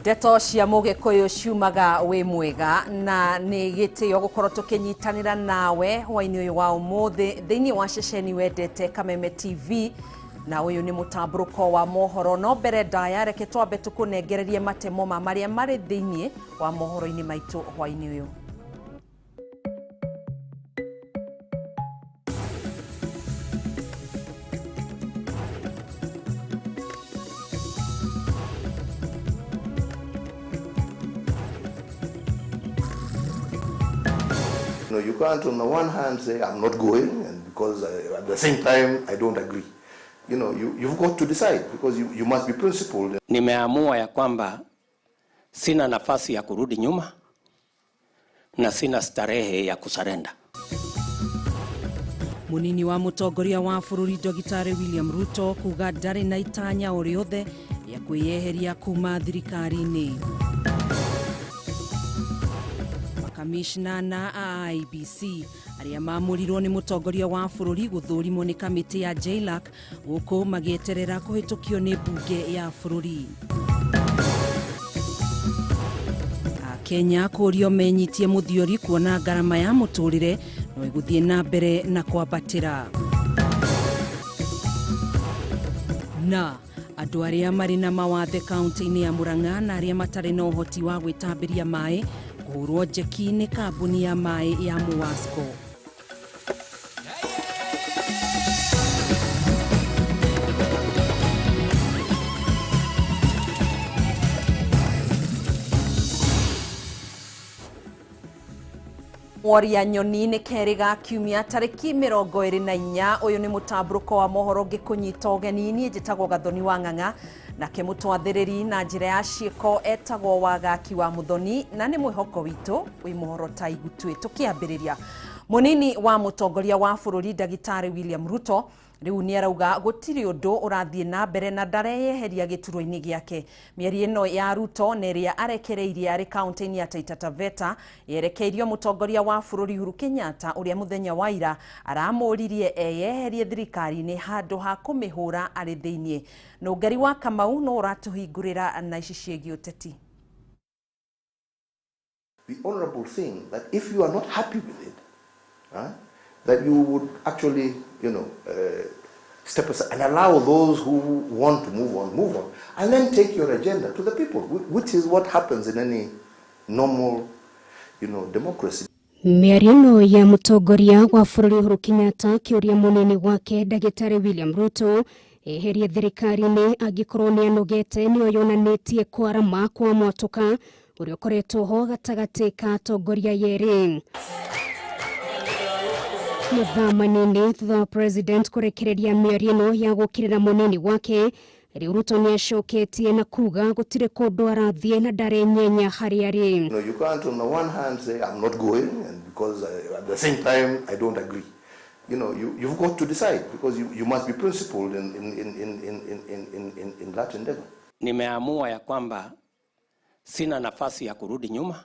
Ndeto cia Mũgĩkũyũ ciumaga wĩ mwega na nĩ gĩtĩo gũkorwo tũkĩnyitanĩra nawe hwainĩ ũyũ wa ũmũthĩ thĩinĩ wa ceceni wendete Kameme TV, na ũyũ nĩ mũtambũrũko wa mohoro. No mbere ndaya, reke twambe tũkũnengererie matemo ma marĩa marĩ thĩinĩ wa mohoro-inĩ maitũ hwainĩ ũyũ. You know, you can't on the one hand say I'm not going, and because at the same time I don't agree. You know, you've got to decide because you must be principled. Nimeamua ya kwamba sina nafasi ya kurudi nyuma na sina starehe ya kusarenda. Munini wa mutongoria wa bururi Ndagĩtarĩ William Ruto kuga ndarĩ na itanya o rĩothe rĩa kwĩyeheria kuma thirikari-inĩ. Makamishna na IEBC arĩa mamũrirwo nĩ mũtongoria wa bũrũri gũthũrimwo nĩ kamĩtĩ ya JLAC gũkũ magĩeterera kũhĩtũkio nĩ mbunge ya bũrũri. Kenya kũrio menyitie mũthiori kuona ngarama ya mũtũrĩre no ĩgũthiĩ na mbere na kwambatĩra. Na andũ arĩa marĩ na mawathe kaunti-inĩ ya Murang'a na arĩa matarĩ na ũhoti wa gwĩtambĩria maĩ kũhũrwo njeki nĩ kambuni ya maĩ ya Muwasco. Mworia Nyoni nĩ kerĩ ga kiumia tarĩki 24. Ũyũ nĩ mũtambũrũko wa mohoro ngĩkũnyita ũgeni. Niĩ njĩtagwo Gathoni wa Ng'ang'a, nake mũtwathĩrĩri na njĩra ya ciĩko etagwo Wagaki wa Mũthoni, na nĩ mwĩhoko witũ wĩ mohoro ta igutwĩ. Tũkĩambĩrĩria, mũnini wa mũtongoria wa bũrũri Ndagĩtarĩ William Ruto rĩu nĩ arauga gũtirĩ ũndũ ũrathiĩ na mbere na ndareyeheria gĩturwa-inĩ gĩake. Mĩario ĩno ya Ruto na ĩrĩa arekereirie arĩ kaunti-inĩ ya Taita Taveta yerekeirio mũtongoria wa bũrũri Uhuru Kenyatta ũrĩa mũthenya wa ira aramũririe eyeherie thirikari-inĩ handũ ha kũmĩhũra arĩ thĩiniĩ. Nũngari wa Kamau no ũratũhingũrĩra na ici ciĩgiĩ ũteti. The honorable thing that if you are not happy with it, that you would actually, you know, step aside and allow those who want to move on, and then take your agenda to the people, which is what happens in any normal, you know, democracy. Mĩario ĩno ya mũtongoria wa bũrũri Uhuru Kenyatta kĩũria mũnini wake Ndagĩtarĩ William Ruto eherie thirikari-inĩ angĩkorwo nĩ anogete nĩyo yonanĩtie kwarama kwa mwatũka ũrĩa ũkoretwo ho gatagatĩ ka atongoria yerĩ. Mathaa manini thutha wa president kũrekereria mĩario ĩno ya gũkĩrĩra mũnini wake, rĩu Ruto nĩacoketie na kuga gũtirĩ kũndũ arathiĩ na ndarenyenya harĩa arĩ. You know, you can't on the one hand say I'm not going, and because at the same time I don't agree. You know, you've got to decide because you must be principled in that endeavor. Nimeamua ya kwamba sina nafasi ya kurudi nyuma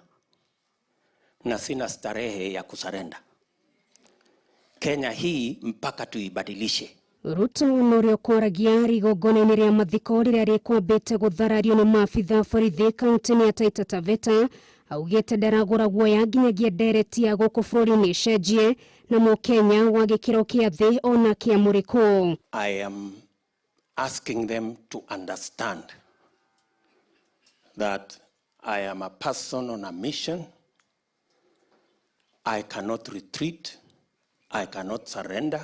na sina starehe ya kusarenda. Kenya hii mpaka tuibadilishe. Ruto nũrĩa ũkwaragia igongona-inĩ rĩa mathiko rĩrĩa rĩkwambĩte gũtharario nĩ maabitha borithi kaunti-inĩ ya Taita Taveta augĩte ndaragũra guoya nginyagia ndereti ya gũkũ bũrũri-inĩ ĩcenjie na mũkenya wa gĩkĩro kĩa thĩ ona kĩa mũrĩkũ. I am asking them to understand that I am a person on a mission. I cannot retreat. I cannot surrender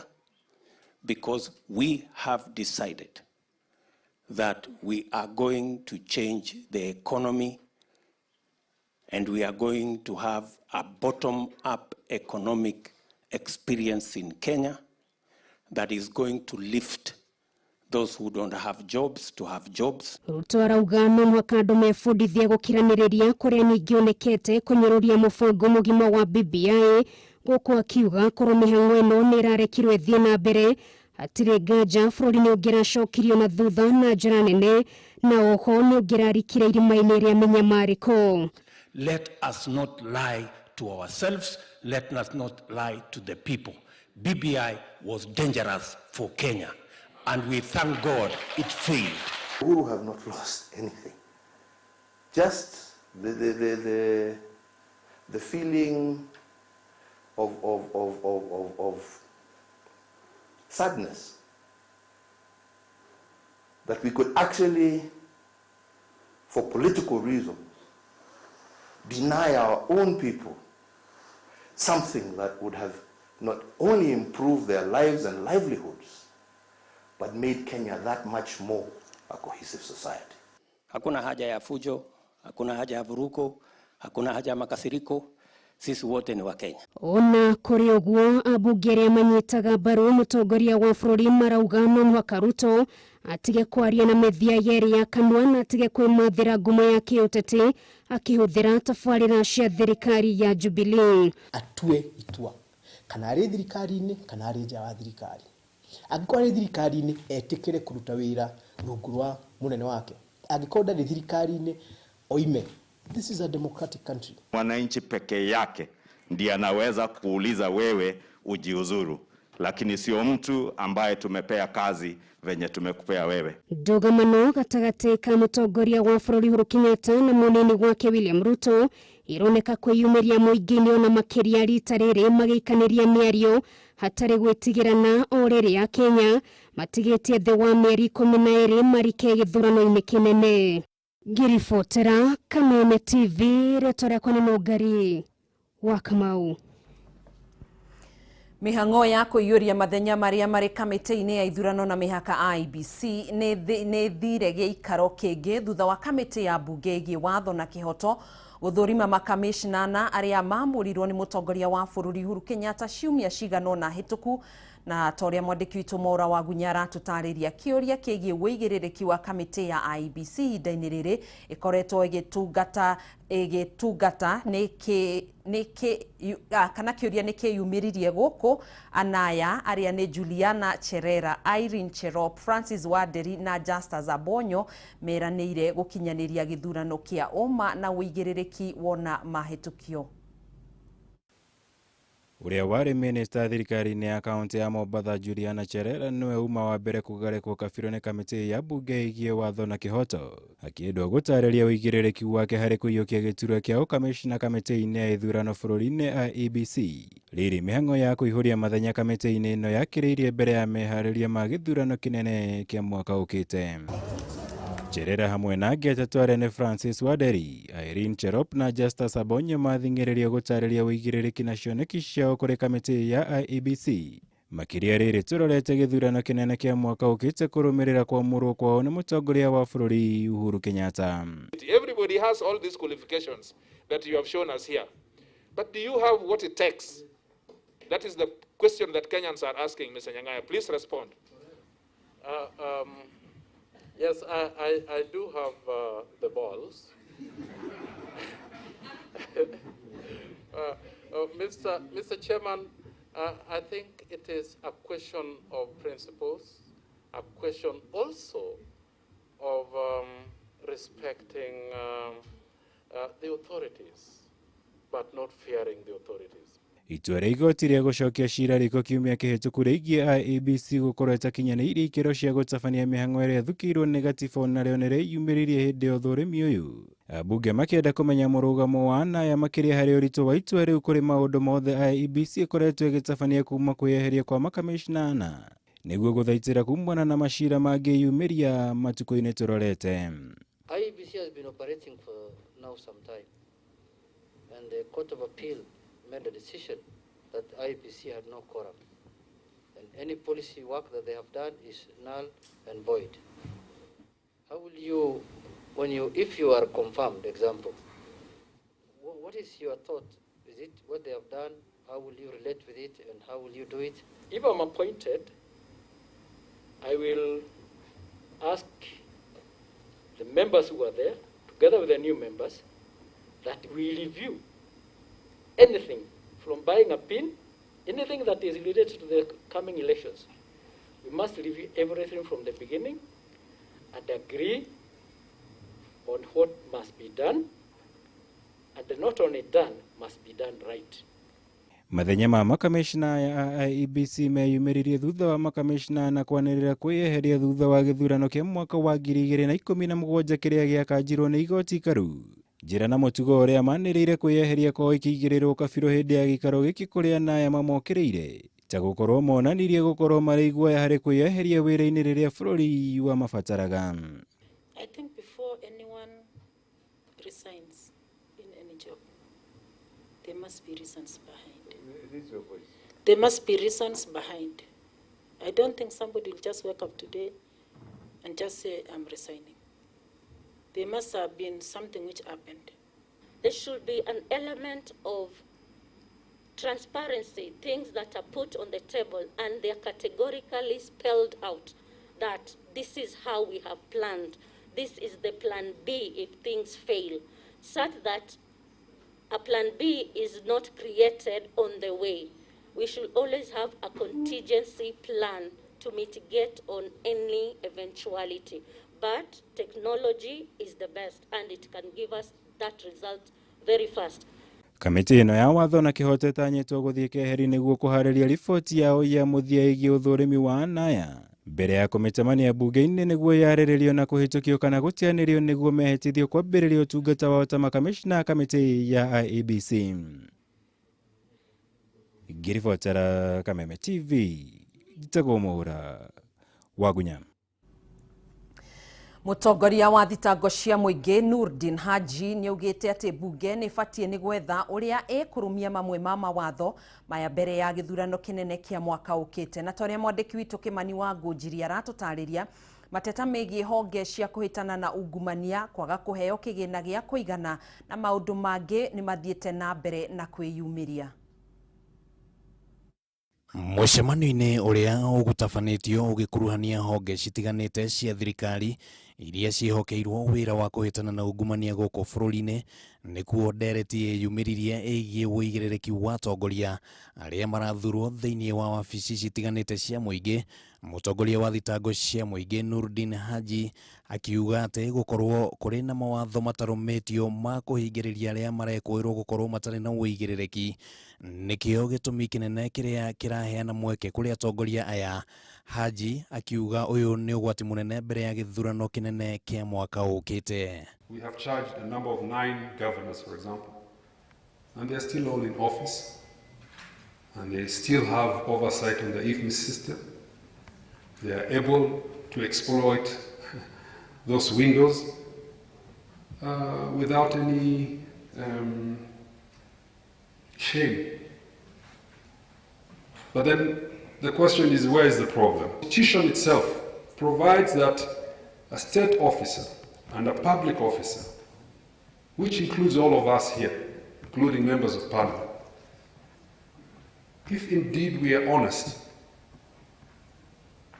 because we have decided that we are going to change the economy and we are going to have a bottom-up economic experience in Kenya that is going to lift those who don't have jobs to have jobs. Ruto arauga no mũhaka andũ mebundithie gũkiranĩrĩria kũrĩa ningĩ onekete kũnyũrũria mũbango mũgima wa BBI gũkũ akiuga korwo mĩhang'o ĩno nĩ ĩrarekirwo ĩthiĩ na mbere hatirĩ nganja bũrũri nĩ ũngĩracokirio na thutha na njĩra nene na oho nĩ ũngĩrarikire irima-inĩ rĩa mĩnyamarĩko. Let us not lie to ourselves, let us not lie to the people. BBI was dangerous for Kenya and we thank God it failed. Uhuru have not lost anything. Just the feeling of sadness that we could actually, for political reasons, deny our own people something that would have not only improved their lives and livelihoods, but made Kenya that much more a cohesive society. Hakuna haja ya fujo, hakuna haja ya vurugo, hakuna haja ya makasiriko. Sisi wote ni wa Kenya. Ona kuri uguo ambunge aria manyitaga mbaru mutongoria wa bururi marauga no muhaka Ruto atige kwaria na mĩthia yerĩ ya kanua na atige kwĩmathĩra ngumo ya kĩũteti akĩhũthĩra tabarĩra cia thirikari ya Jubilee. Atue itua kana arĩ thirikari-inĩ kana arĩ nja wa thirikari. Angĩkorwo arĩ thirikari-inĩ etĩkĩre kũruta wĩra rungu rwa mũnene wake, angĩkorwo ndarĩ thirikari-inĩ oime. This is a democratic country. Mwananchi peke yake ndiye anaweza kuuliza wewe ujiuzuru, lakini sio mtu ambaye tumepea kazi venye tumekupea wewe. Ndũgamano gatagatĩ ka mũtongoria wa bũrũri Uhuru Kenyatta na mũnini wake William Ruto ironeka kwĩyumĩria mũingĩ-inĩ ona makĩria rita rĩrĩ magĩikanĩria mĩario hatarĩ gwĩtigĩrana o rĩrĩa Kenya matigĩtie thĩ wa mĩeri 12 marike gĩthurano-inĩ kĩnene. Ngĩribotera Kameme TV, rĩtwa rĩakwa nĩ Mũngari wa Kamau. Mĩhang'o ya kũiyũria mathenya marĩa marĩ kamĩtĩ-inĩ ya ithurano na mĩhaka IEBC nĩ thire gĩikaro kĩngĩ thutha wa kamĩtĩ ya mbunge ĩgiĩ watho na kĩhoto gũthũrima makamĩcina arĩa maamũrirwo nĩ mũtongoria wa bũrũri Uhuru Kenyatta ciumia cigana ũna hĩtũku. Na ta ũrĩa mwandĩki witũ Maura Wagunya aratũtarĩria, kĩũria kĩgiĩ wĩigĩrĩrĩki wa kamĩtĩ ya IEBC ihinda-inĩ rĩrĩ ĩkoretwo ĩgĩtungata kana kĩũria nĩ kĩyumĩririe gũkũ anaya arĩa nĩ Juliana Cherera, Irene Cherop, Francis Wanderi na Justus Abonyo meranĩire gũkinyanĩria gĩthurano kĩa ũma na wĩigĩrĩrĩki wona mahĩtũkio. Ũrĩa warĩ minista thirikari-inĩ ya kaunti ya Mombatha Juliana Cherera nĩwe uma wa mbere kũgarekwo kabirũ nĩ kamĩtĩ ya mbunge ĩgiĩ watho na kĩhoto, akĩendwo gũtarĩria ũigĩrĩrĩki wake harĩ kũiyũkia gĩturwa kĩa ũkamĩcina kamĩtĩ-inĩ ya ithurano bũrũri-inĩ IEBC. Rĩrĩ mĩhang'o ya kũihũria mathenya kamĩtĩ-inĩ ĩno yakĩrĩirie mbere ya meharĩria ma gĩthurano kĩnene kĩa mwaka ũkĩte. Cherera hamwe na angĩ atatũ arĩa nĩ Francis Wanderi, Irene Cherop na Justus Abonyo mathing'ĩrĩrio gũtarĩria ũigĩrĩrĩki na cioneki ciao kũrĩ kamĩtĩ ya IEBC. Makĩria rĩrĩ tũrorete gĩthurano kĩnene kĩa mwaka ũkĩte kũrũmĩrĩra kwamũrwo kwao nĩ mũtongoria wa bũrũri Uhuru Kenyatta. Everybody has all these qualifications that you have shown us here. But do you have what it takes? That is the question that Kenyans are asking, Mr. Nyang'aya. Please respond. Yes, I do have the balls. Mr. Chairman, I think it is a question of principles, a question also of respecting the authorities, but not fearing the authorities. Itua rĩa igoti rĩa gũcokia cira riko kiumia kĩhĩtũku rĩgiĩ IEBC gũkorwo ĩtakinyanĩirie ikĩro cia gũtabania mĩhang'o ĩrĩa ĩthukĩirwo nĩ gatiba onarĩo nĩrĩyumĩririe hĩndĩ ya ũthũrimi ũyũ. Ambunge makĩenda kũmenya mũrũgamo wa anaya makĩria harĩ ũritũ wa itua rĩu kũrĩ maũndũ mothe IEBC ĩkoretwo ĩgĩtabania kuma kwĩyeheria kwa makamĩcina ana nĩguo gũthaitĩra kumana na macira mangĩyumĩria matukũ-inĩ tũrorete. IEBC has been operating for now some time, and the Court of Appeal made a decision that IEBC had no quorum, and any policy work that they have done is null and void. How will you, if you are confirmed, example, what is your thought? Is it what they have done? How will you relate with it, and how will you do it? If I'm appointed, I will ask the members who are there, together with the new members, that we review anything from buying a pin, anything that is related to the coming elections. We must review everything from the beginning and agree on what must be done, and not only done, must be done right. Mathenya ma makamishna ya IEBC meyumĩririe thutha wa makamishna na kwanĩrĩra kwĩyeheria thutha wa gĩthurano kĩa mwaka wa 2017 kĩrĩa gĩakanjirwo nĩ igoti ikaru. Njĩra na mũtugo ũrĩa manĩrĩire kwĩyeheria kwao ikĩigĩrĩrwo kabirũ hĩndĩ ya gĩikaro gĩkĩ kũrĩa naya mamokĩrĩire ta gũkorwo monanirie gũkorwo marĩ iguoya harĩ kwĩyeheria wĩra-inĩ rĩrĩa bũrũri wamabataraga. I think before anyone resigns in any job, there must be reasons behind. There must be reasons behind. I don't think somebody will just wake up today and just say, I'm resigning. There must have been something which happened. There should be an element of transparency, things that are put on the table and they are categorically spelled out that this is how we have planned. This is the plan B if things fail, such that a plan B is not created on the way. We should always have a contingency plan to mitigate on any eventuality. But technology is the best and it can give us that result very fast. Kamĩtĩ ĩno ya watho na kĩhoto ĩtanyĩtwo gũthiĩ keheri nĩguo kũharĩria riboti yao ya mũthia ĩgiĩ ũthũrimi wa anaya mbere ya kũmĩtemania bunge-inĩ nĩguo yarĩrĩrio na kũhĩtũkio kana gũtianĩrio nĩguo mehĩtithio kwambĩrĩria ũtungata wao ta makamishna a kamĩtĩ ya IEBC. Ngĩribotera Kameme TV, njĩtagwo Mũhũra Wagunya. Mũtongoria wa thitango cia mũingĩ Nurdin Haji nĩaugĩte atĩ mbunge nĩ ĩbatiĩ nĩ gwetha ũrĩa ĩkũrũmia mamwe ma mawatho maya mbere ya gĩthurano kĩnene kĩa mwaka ũkĩte. Na ta ũrĩa mwandĩki witũ Kĩmani wa Ngũnjiri aratũtarĩria, mateta megiĩ honge cia kũhĩtana na ungumania, kwaga kũheo kĩgĩna gĩa kũigana na maũndũ mangĩ nĩ mathiĩte na mbere na kwĩyumĩria. Mũcemanio-inĩ ũrĩa ũgũtabanĩtio ũgĩkuruhania honge citiganĩte cia thirikari iria ciĩhokeirwo wĩra wa kũhĩtana na ungumania gũkũ bũrũri-inĩ, nĩkuo ndereti yumĩririe ĩgiĩ ũigĩrĩrĩki wa atongoria arĩa marathurwo thĩinĩ wa wabici citiganĩte cia mũingĩ. Mũtongoria wa thitango cia mũingĩ Nurdin Haji akiuga atĩ gũkorwo kũrĩ na mawatho matarũmĩtio ma kũhingĩrĩria arĩa marekũĩrwo gũkorwo matarĩ na ũigĩrĩrĩki nĩkĩo gĩtũmi kĩnene kĩrĩa kĩraheana mweke kũrĩ atongoria aya. Haji akiuga ũyũ nĩ ũgwati mũnene mbere ya gĩthurano kĩnene kĩa mwaka ũkĩte. We have charged a number of 9 governors, for example, and they are still all in office, and they still have oversight on the IFMIS system. They are able to exploit those windows without any shame. But then the question is, where is the problem? The Constitution itself provides that a state officer and a public officer, which includes all of us here, including members of parliament, if indeed we are honest,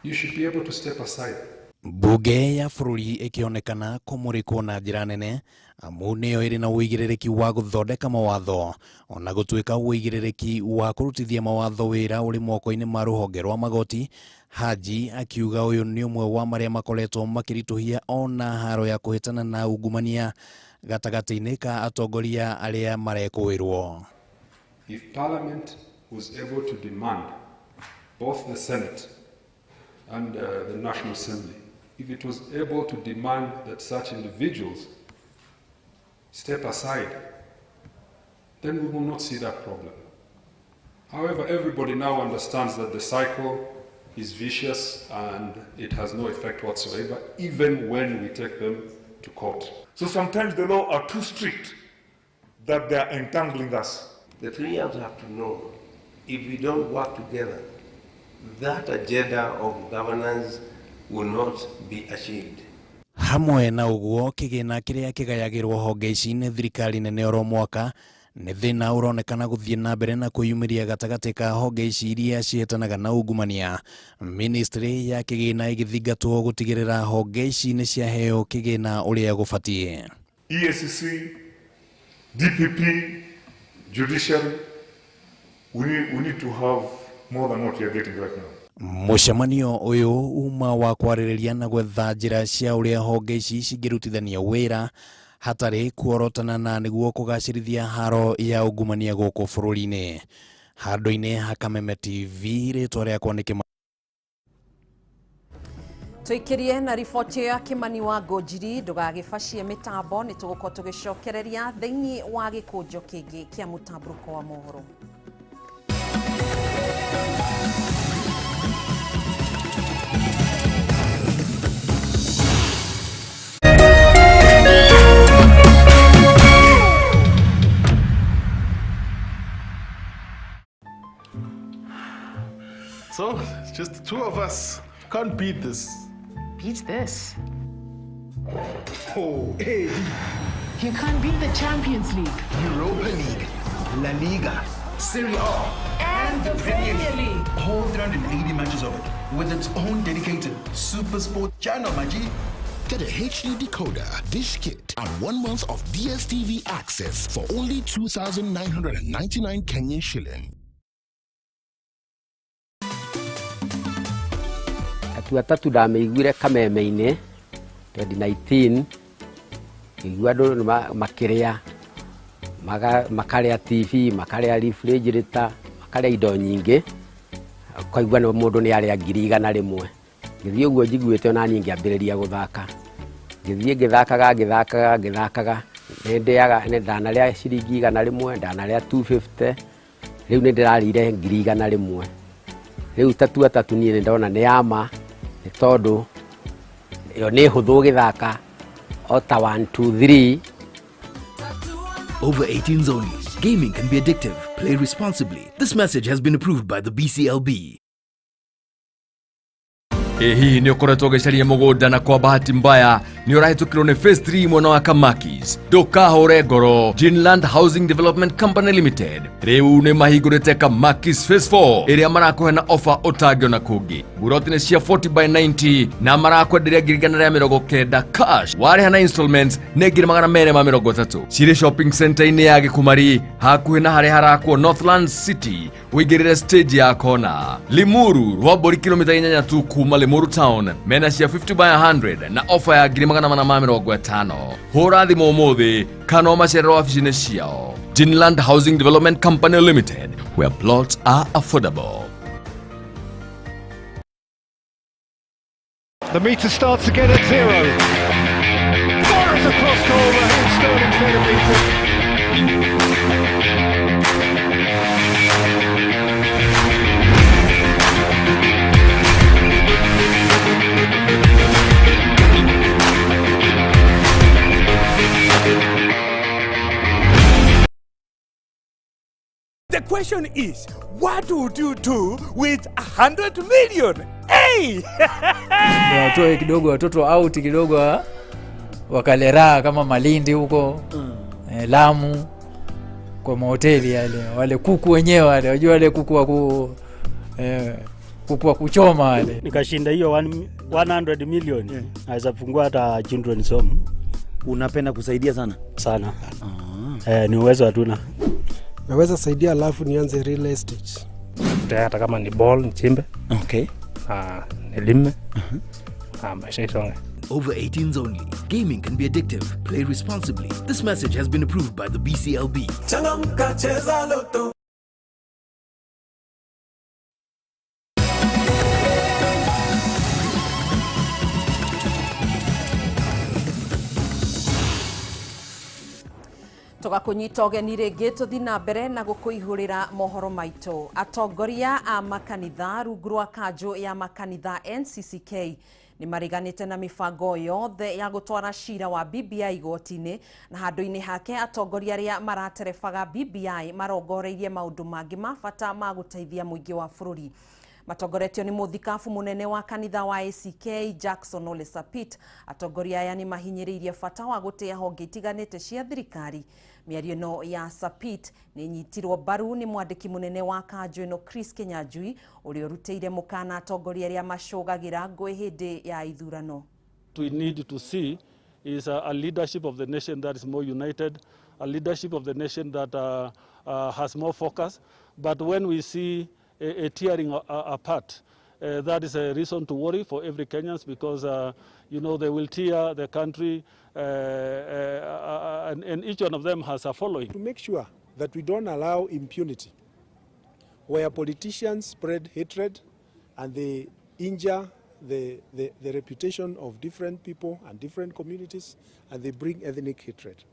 you should be able to step aside. Bunge ya bũrũri ĩkĩonekana kũmũrĩkwo na njĩra nene amu nĩyo ĩrĩ na ũigĩrĩrĩki wa gũthondeka mawatho, ona gũtuĩka ũigĩrĩrĩki wa kũrutithia mawatho wĩra ũrĩ moko-inĩ ma rũhonge rwa magoti. Haji akiuga ũyũ nĩ ũmwe wa marĩa makoretwo makĩritũhia ona haro ya kũhĩtana na ungumania gatagatĩ-inĩ ka atongoria arĩa marekũĩrwo. If Parliament was able to demand both the Senate and the National Assembly, if it was able to demand that such individuals step aside, then we will not see that problem. However, everybody now understands that the cycle is vicious and it has no effect whatsoever, even when we take them to court. So sometimes the law are too strict that they are entangling us. The three of us have to know, if we don't work together, that agenda of governance will not be achieved. Hamwe na ũguo kĩgĩna kĩrĩa kĩgayagĩrwo honge ici nĩ thirikari nene oro mwaka nĩ thĩna ũronekana gũthiĩ na mbere na kwĩyumĩria gatagatĩ ka honge ici iria cihĩtanaga na ungumania. Ministry ya kĩgĩna ĩgĩthingatwo gũtigĩrĩra honge ici nĩ ciaheo kĩgĩna ũrĩa gũbatiĩ. EACC, DPP, judiciary, we need to have more than what we are getting right now. Mũcemanio ũyũ uma wa kwarĩrĩria na gwetha njĩra cia ũrĩa honge ici cingĩrutithania wĩra hatarĩ kuorotana na nĩguo kũgacĩrithia haro ya ungumania gũkũ bũrũri-inĩ. Handũ-inĩ ha Kameme TV rĩtwa rĩakwa nĩ Tuikirie na riboti ya Kimani wa Ngũnjiri ndũgagĩbacie mĩtambo nĩ tũgũkorwo tũgĩcokereria thĩinĩ wa gĩkũnjo kĩngĩ kĩa mũtambũrũko wa mohoro. So, it's just the two of us. Can't beat this. Beat this. Oh, hey. You can't beat the Champions League, Europa League, La Liga, Serie A, and the Premier League. All 380 matches of it, with its own dedicated Super Sport channel, Maji. Get a HD decoder, dish kit, and 1 month of DSTV access for only 2,999 Kenyan shilling. Tatua tatu ndameiguire Kameme-inĩ 2019 ngĩigua andũ makĩrĩa makarĩa TV, makarĩa refrigerator, makarĩa indo nyingĩ, ũkaigua mũndũ nĩ arĩa 100,000. Ngĩthiĩ ũguo njiguĩte ona niĩ ngĩambĩrĩria gũthaka, ngĩthiĩ ngĩthakaga nĩndĩaga, ndanarĩa ciringi 100, ndanarĩa 250, rĩu nĩndĩrarĩire 100,000. Rĩu tatua tatu niĩ nĩndona nĩ ya ma, nĩ tondũ ĩyo nĩ hũthũ gũgĩthaka o ta 1 2 3. Over 18s only. Gaming can be addictive. Play responsibly. This message has been approved by the BCLB. Hihi nĩ ũkoretwo ũgĩcaria mũgũnda na kwa bahati mbaya nĩ ũrahĩtũkĩrwo nĩ phase 3 mwena wa Kamakis. Ndũkahũre ngoro. Ginland Housing Development Company Limited rĩu nĩ mahingũrĩte Kamakis phase 4 ĩrĩa marakũhe na offer ũtangĩona kũngĩ. Buroti nĩ cia 40 by 90 na marakwenderia 190,000 cash. Warĩha na installments nĩ 230,000. Cirĩ shopping center-inĩ ya Gĩkumari hakuhĩ na harĩa harakwo Northland City ũingĩrĩre stage ya kona. Limuru Rwambũri kilomita 8 tu kuma Limuru Town mena cia 50 by 100 na offer ya 450,000. Hũra thimũ ũmũthĩ kana ũmacerere wabici-inĩ ciao. Ginland Housing Development Company Limited, where plots are affordable. The meter starts again at 0. Fires across goal, Raheem Sterling's there to beat it. The question is, what would you do with 100 million? Hey! Watoe kidogo watoto out kidogo wakale raha kama Malindi huko, Lamu, kwa mahoteli yale, wale kuku wenyewe wale, unajua wale kuku wa kuku wa kuchoma wale. Nikashinda hiyo 100 million, naweza fungua hata children's home. Unapenda kusaidia sana? Sana. Ni uwezo hatuna. Naweza saidia alafu nianze real estate. Hata kama ni ball nichimbe. Okay. Nilime. Maisha isonge. Over 18s only. Gaming can be addictive. Play responsibly. This message has been approved by the BCLB. Changamka, cheza loto. Tũgakũnyita ũgeni rĩngĩ tũthi na mbere na gũkũihũrĩra mohoro maitũ. Atongoria a makanitha rungu rwa kanjũ ya makanitha NCCK nĩ mareganĩte na mĩbango yothe ya gũtwara cira wa BBI igoti-inĩ, na handũ-inĩ hake atongoria arĩa maraterebaga BBI marongoreirie maũndũ mangĩ ma bata ma gũteithia mũingĩ wa bũrũri. Matongoretio nĩ mũthikabu mũnene wa kanitha wa ACK Jackson Ole Sapit. Atongoria aya nĩ mahinyĩrĩirie bata wa gũtĩa honge itiganĩte cia thirikari. Mĩario ĩno ya Sapit nĩ ĩnyitirwo mbaru nĩ mwandĩki mũnene wa kanjũ ĩno Chris Kinyanjui, ũrĩa ũrutĩire mũkana atongoria arĩa macũgagĩra ngũĩ hĩndĩ ya ithurano. We need to see is a leadership of the nation that is more united, a leadership of the nation that has more focus. But when we see a tearing apart, that is a reason to worry for every Kenyan, because you know, they will tear the country, and each one of them has a following. To make sure that we don't allow impunity Where politicians spread hatred and they injure the reputation of different people and different communities, and they bring ethnic hatred.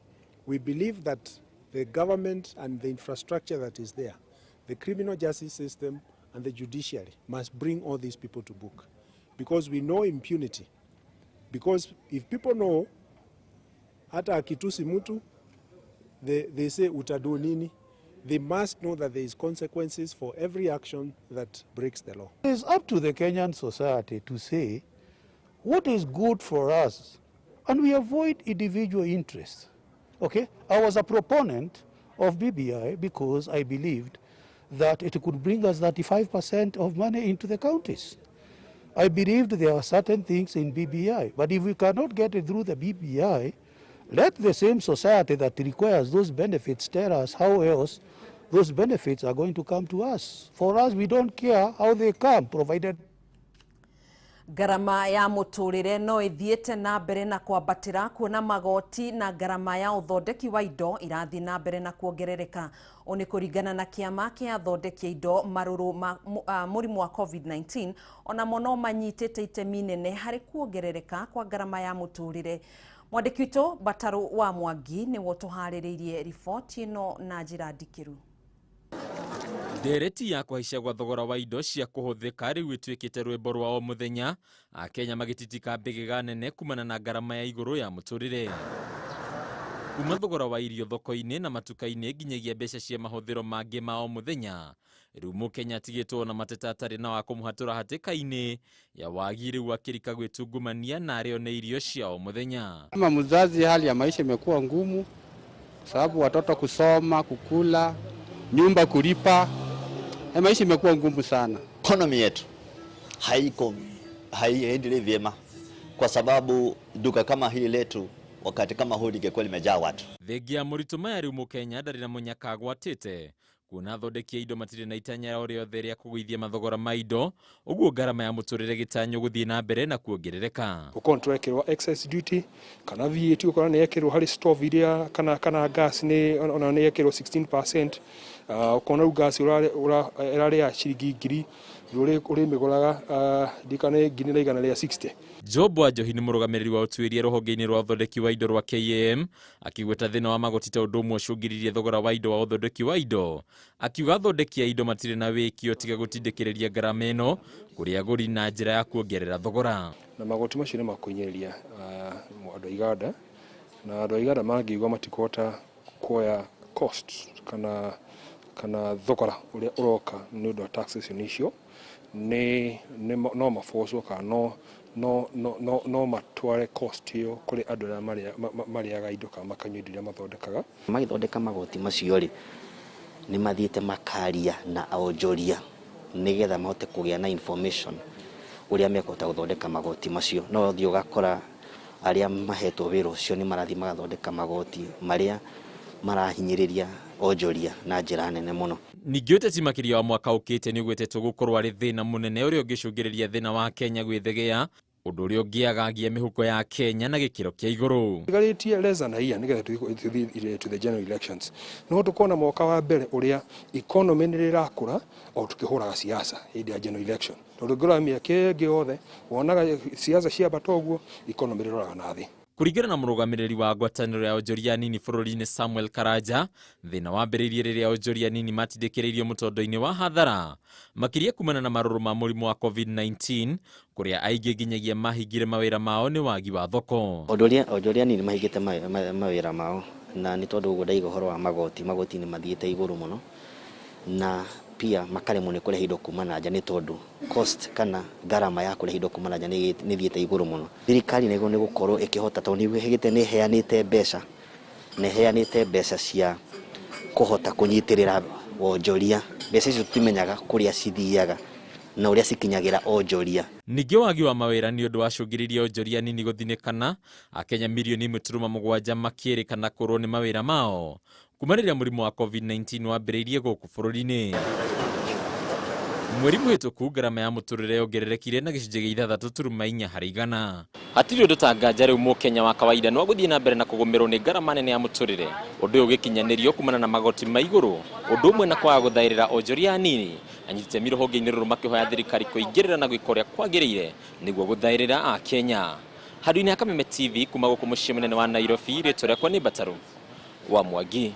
We believe that the government and the infrastructure that is there, the criminal justice system and the judiciary, must bring all these people to book, because we know impunity. Because if people know, hata akitusi mtu, they say utadu nini. They must know that there is consequences for every action that breaks the law. It's up to the Kenyan society to say what is good for us, and we avoid individual interests. Okay? I was a proponent of BBI because I believed that it could bring us 35% of money into the counties. I believed there are certain things in BBI, but if we cannot get it through the BBI, let the same society that requires those benefits tell us how else those benefits are going to come to us. For us, we don't care how they come, provided. Ngarama ya muturire no ithiete na mbere na kwambatira kuona magoti na ngarama ya uthondeki wa indo irathi na mbere na kuongerereka. Ũ nĩ kũringana na kĩama kĩa athondeki indo marũrũ ma mũrimũ wa COVID-19 onamo no manyitĩte itemi nene harĩ kuongerereka kwa ngarama ya muturire. Mwandĩki witũ Batarũ wa Mwangi nĩwe ũtũharĩrĩirie riboti ĩno na njĩra ndikĩru. Ndereti ya kũhaica gwa thogora wa indo cia kũhũthĩka rĩu ĩtuĩkĩte rwĩmbo rwa o mũthenya, Akenya magĩtitika mbĩgĩga nene kumana na ngarama ya igũrũ ya mũtũrĩre. Kuma thogora wa irio thoko-inĩ na matuka-inĩ nginyagia mbeca cia mahũthĩro mangĩ ma o mũthenya, rĩu mũkenya atigĩtwo na mateta atarĩ na wa kũmũhatũra hatĩka-inĩ ya wagi rĩu akĩrika gwĩtungumania na arĩo nĩ irio cia o mũthenya. Kama mzazi, hali ya maisha imekuwa ngumu sababu watoto kusoma, kukula, nyumba kulipa, maisha imekuwa ngumu sana. Economy yetu haiendelei vyema kwa sababu duka kama hili letu wakati kama huu lingekuwa limejaa watu. Thengia moritũ maya rĩu mũkenya ndarĩ na mũnyaka agwatĩte kuona athondeki a indo matirĩ na itanya o rĩothe rĩa kũgũithia mathogora ma indo, ũguo ngarama ya mũtũrĩre gĩtanywo gũthiĩ na mbere na kuongerereka. Ũkorwo nĩtũrekĩrwo excise duty kana VAT, ũkorwo nĩ yekĩrwo harĩ stove iria kana gas nĩ ona nĩ yekĩrwo 16%. Ũkona rĩu gas ĩrarĩa ciringi 1000 ũrĩmĩgũraga ndikana 1,160. Job Wanjohi nĩ mũrũgamĩrĩri wa ũtuĩria rũhonge-inĩ rwa ũthondeki wa indo rwa KAM akĩgweta thĩna wa magoti ta ũndũ ũmwe ũcũngĩrĩirie thogora wa indo wa ũthondeki wa indo, akiuga athondeki a indo matirĩ na wĩkio tiga gũtindĩkĩrĩria ngarama ĩno kũrĩ agũri na njĩra ya kuongerera thogora. Na magoti macio nĩ makũhinyĩrĩria andũ a iganda, na andũ a iganda mangĩigua matikũhota kuoya cost kana thogora ũrĩa ũroka nĩ ũndũ wa taxation icio, nĩ no mabocwo kana no matware cost ĩyo kũrĩ andũ arĩa marĩaga indo kana makanyua indo iria mathondekaga. Magĩthondeka magoti macio rĩ, nĩ mathiĩte makaria na onjoria nĩgetha mahote kũgĩa na information ũrĩa mekũhota gũthondeka magoti macio. No ũthiĩ ũgakora arĩa mahetwo wĩra ũcio nĩ marathiĩ magathondeka magoti marĩa marahinyĩrĩria onjoria na njĩra nene mũno. Ningĩ ũteti makĩria wa mwaka ũkĩte nĩ ũgwetetwo gũkorwo arĩ thĩna mũnene ũrĩa ũngĩcũngĩrĩria thĩna wa Kenya gwĩthegea, ũndũ ũrĩa ũngĩagagia mĩhuko ya Kenya na gĩkĩro kĩa igũrũ. Tigarĩtie less than a year nĩgetha tũthiĩ to the general elections. No tũkona mwaka wa mbere ũrĩa economy nĩ ĩrakũra o tũkĩhũraga siasa hĩndĩ ya general election. Tondũ ũngĩrora mĩaka ĩngĩ yothe wonaga siasa ciambata ũguo economy ĩroraga na thĩ. Kũringana na mũrũgamĩrĩri wa ngwatanĩro ya onjoria nini bũrũri-inĩ Samuel Karanja, thĩna wambĩrĩirie rĩrĩa onjoria nini matindĩkĩrĩirio mũtondo-inĩ wa hathara, makĩria kumana na marũrũ ma mũrimũ wa COVID-19 kũrĩa aingĩ nginyagia mahingire mawĩra mao nĩ wagi wa thoko. Onjoria nini mahingĩte mawĩra mao na nĩ tondũ ũguo ndaiga ũhoro wa magoti, magoti nĩ mathiĩte igũrũ mũno na pia makaremwo nĩ kũrehe indo kuma na nja nĩ tondũ cost kana ngarama ya kũrehe indo kuma na nja nĩ ĩthiĩte igũrũ mũno. Thirikari nĩguo nĩ gũkorwo ĩkĩhota tondũ nĩ ĩheanĩte mbeca, nĩ ĩheanĩte mbeca cia kũhota kũnyitĩrĩra wonjoria. Mbeca icio tũtimenyaga kũrĩa cithiaga na ũrĩa cikinyagĩra onjoria. Ningĩ wagi wa mawĩra nĩ ũndũ wacũngĩrĩirie onjoria nini gũthinĩkana, Akenya mirioni 1.7 makĩrĩkana kũrwo nĩ mawĩra mao kuma rĩrĩa mũrimũ wa COVID-19 wambĩrĩirie gũkũ bũrũri-inĩ. Mweri mũhĩtũku ngarama ya mũtũrĩre yongererekire na gĩcunjĩ gĩa 6.4 harĩ igana. Hatirĩ ũndũ ta nganja rĩu mũkenya wa kawaida no agũthiĩ na mbere na kũgũmĩrwo nĩ ngarama nene ya mũtũrĩre. Ũndũ ũyũ ũgĩkinyanĩrio kumana na magoti ma igũrũ, ũndũ ũmwe na kwaga gũthaĩrĩra onjoria anini. Anyiti itemi rũhonge-inĩ rũrũ makĩhoya thirikari kũingĩrĩra na gwĩka ũrĩa kwagĩrĩire nĩguo gũthaĩrĩra Akenya. Handũ-inĩ ha Kameme TV kuma gũkũ mũciĩ mũnene wa Nairobi, rĩtwa rĩakwa nĩ Mbataru wa Mwangi.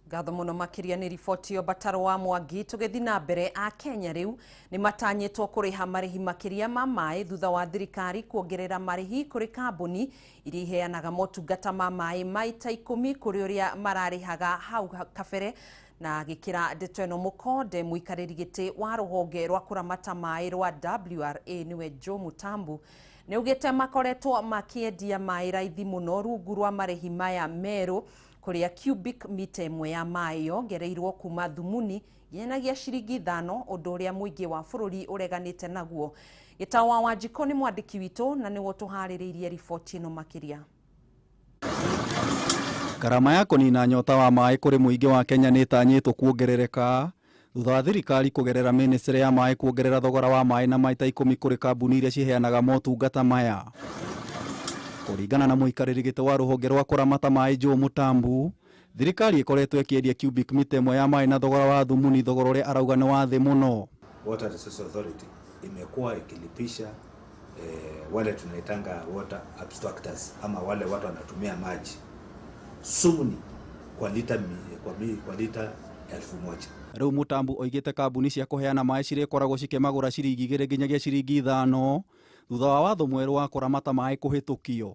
Ngatho muno makiria ni riboti yo Bataro wa Mwangi. Tugithi na mbere, a Kenya riu ni matanyitwo kuriha marihi makiria ma maĩ thutha wa thirikari kuongerera marihi kuri kambuni iria iheanaga motungata ma maĩ maita 10 kuri uria mararihaga hau kabere. Na gikira ndeto ĩno mũkonde mũikarĩri gĩtĩ wa rũhonge rwa kũramata maĩ rwa WRA niwe Joe Mutambu nĩ augĩte makoretwo makĩendia maĩ raithi mũno rungu rwa marĩhi maya merũ, kũrĩa cubic mita ĩmwe ya maĩ yongereirwo kuma thumuni nginyagia ciringi 5, ũndũ ũrĩa mũingĩ wa bũrũri ũreganĩte naguo. Gĩtaũ wa Wanjikũ nĩ mwandĩki witũ na nĩwe ũtũharĩrĩirie riboti ĩno makĩria. Ngarama ya kũnina nyota wa maĩ kũrĩ mũingĩ wa Kenya nĩ ĩtanyĩtwo kuongerereka thutha wa thirikari kũgerera ministry ya maĩ kuongerera thogora wa maĩ na maita 10 kũrĩ kambuni iria ciheanaga motungata maya. Kũringana na mũikarĩri gĩtĩ wa rũhonge rwa kũramata maĩ Joe Mutambu, thirikari ĩkoretwo ĩkĩendia cubic mita ĩmwe ya maĩ na thogora wa thumuni, thogora ũrĩa arauga nĩ wa thĩ mũno. Water Resources Authority imekuwa ikilipisha wale tunaitanga water abstractors ama wale watu wanatumia maji sumuni kwa lita kwa lita 1000. Rĩu Mutambu oigĩte kambuni cia kũheana maĩ cirĩkoragwo cikĩmagũra ciringi 2 nginyagia ciringi 5 thutha wa watho mwerũ wa kũramata maĩ kũhĩtũkio.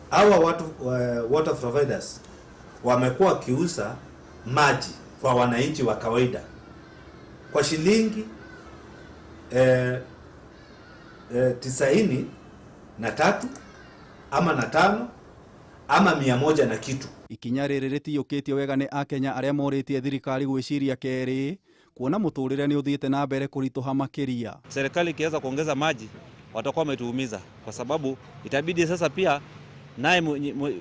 Hawa watu water providers wamekuwa wakiuza maji kwa wananchi wa kawaida kwa shilingi 93 ama 5 ama 100 na kitu. Ikinya rĩrĩ rĩtiyũkĩtio wega nĩ Akenya arĩa morĩtie thirikari gwĩciria kerĩ kuona mũtũrĩre nĩ ũthiĩte na mbere kũritũha makĩria. Serikali ikiweza kuongeza maji watakuwa wametuumiza, kwa sababu itabidi sasa pia naye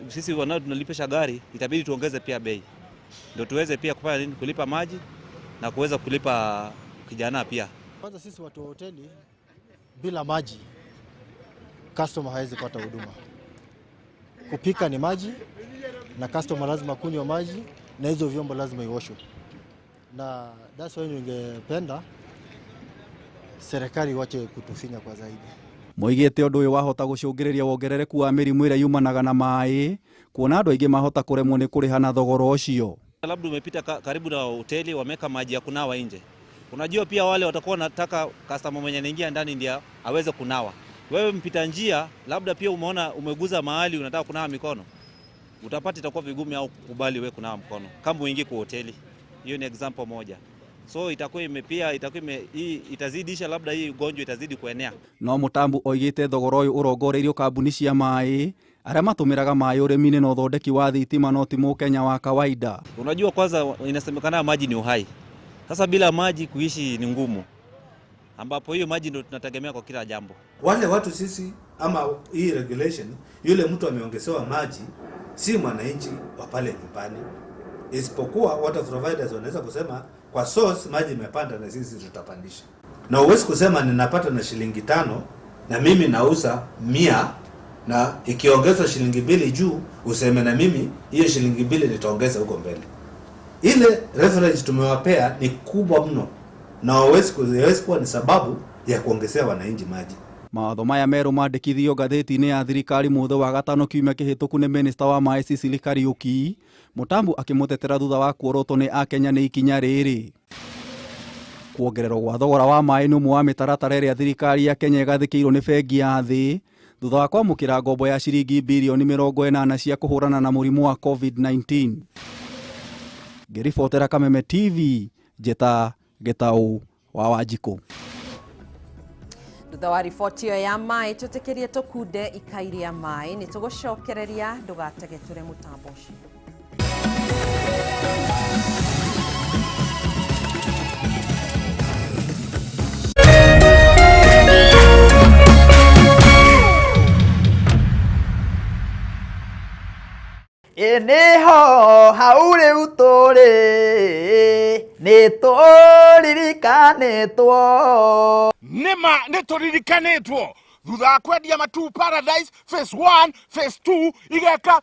sisi wanao tunalipisha gari, itabidi tuongeze pia bei ndio tuweze pia kufanya nini, kulipa maji na kuweza kulipa kijana pia. Kwanza sisi watu wa hoteli, bila maji customer hawezi kupata huduma. Kupika ni maji na customer lazima kunywa maji na hizo vyombo lazima ioshwe. Na that's why ningependa serikali wache kutufinya kwa zaidi. Moigĩte ũndũ ũyũ wahota gũcũngĩrĩria wongerereku wa mĩrimũ ĩrĩa yumanaga na maĩ, kuona andũ aingĩ mahota kũremwo nĩ kũrĩha na thogora ũcio. Labda umepita karibu na hoteli wameka maji ya kunawa nje. Unajua pia wale watakuwa wanataka customer mwenye anaingia ndani ndiye aweze kunawa. Wewe mpita njia labda pia umeona umeguza mahali unataka kunawa mikono, utapata itakuwa vigumu au kukubali wewe kunawa mkono kama uingie kwa hoteli. Hiyo ni example moja. So itakuwa imepia itakuwa itazidisha labda hii ugonjwa itazidi kuenea. No Mutambu oigĩte thogora ũyũ ũrongoreirio kambuni cia maĩ arĩa matũmĩraga maĩ ũrĩmi-inĩ na ũthondeki wa thitima no ti mũkenya wa kawaida. Unajua kwanza inasemekana maji ni uhai. Sasa bila maji kuishi ni ngumu, ambapo hiyo maji ndio tunategemea kwa kila jambo. Wale watu sisi ama hii regulation, yule mtu ameongezewa maji si mwananchi wa pale nyumbani, isipokuwa water providers wanaweza kusema kwa source maji imepanda na sisi tutapandisha. Na uwezi kusema ninapata na shilingi 5 na mimi nauza 100 na ikiongezwa shilingi 2 juu useme na mimi hiyo shilingi 2 nitaongeza huko mbele. Ile reference tumewapea ni kubwa mno na hawezi kuwa ni sababu ya kuongezea wananchi maji. Mawatho maya merũ mandĩkithio ngathĩti-inĩ ya thirikari mũthĩ wa gatano kiumia kĩhĩtũku nĩ minista wa maĩ Sicily Kariuki. Mutambu akĩmũtetera thutha wa kuorotwo nĩ Akenya nĩ ikinya rĩrĩ. Kuongererwo gwa thogora wa maĩ nĩ ũmwe wa mĩtaratara ĩrĩa thirikari ya Kenya ĩgathĩkĩirwo nĩ bengi ya thĩ thutha wa kwamũkĩra ngombo ya ciringi birioni 80 cia kũhũrana na mũrimũ wa COVID-19. Ngĩribotera Kameme TV, njĩta Gĩtaũ wa Wanjikũ. Thutha wa riboti ĩyo ya maĩ tũtĩkĩrie tũkunde ikai rĩa maĩ nĩ tũgũcokereria, ndũgatege tũre mũtambo ũcio. Ĩ nĩho hau rĩu tũrĩ nĩ Nĩ tũririkanĩtwo. Nĩma nĩ tũririkanĩtwo thutha wa kwendia Matuu Paradise phase 1 phase 2 igeka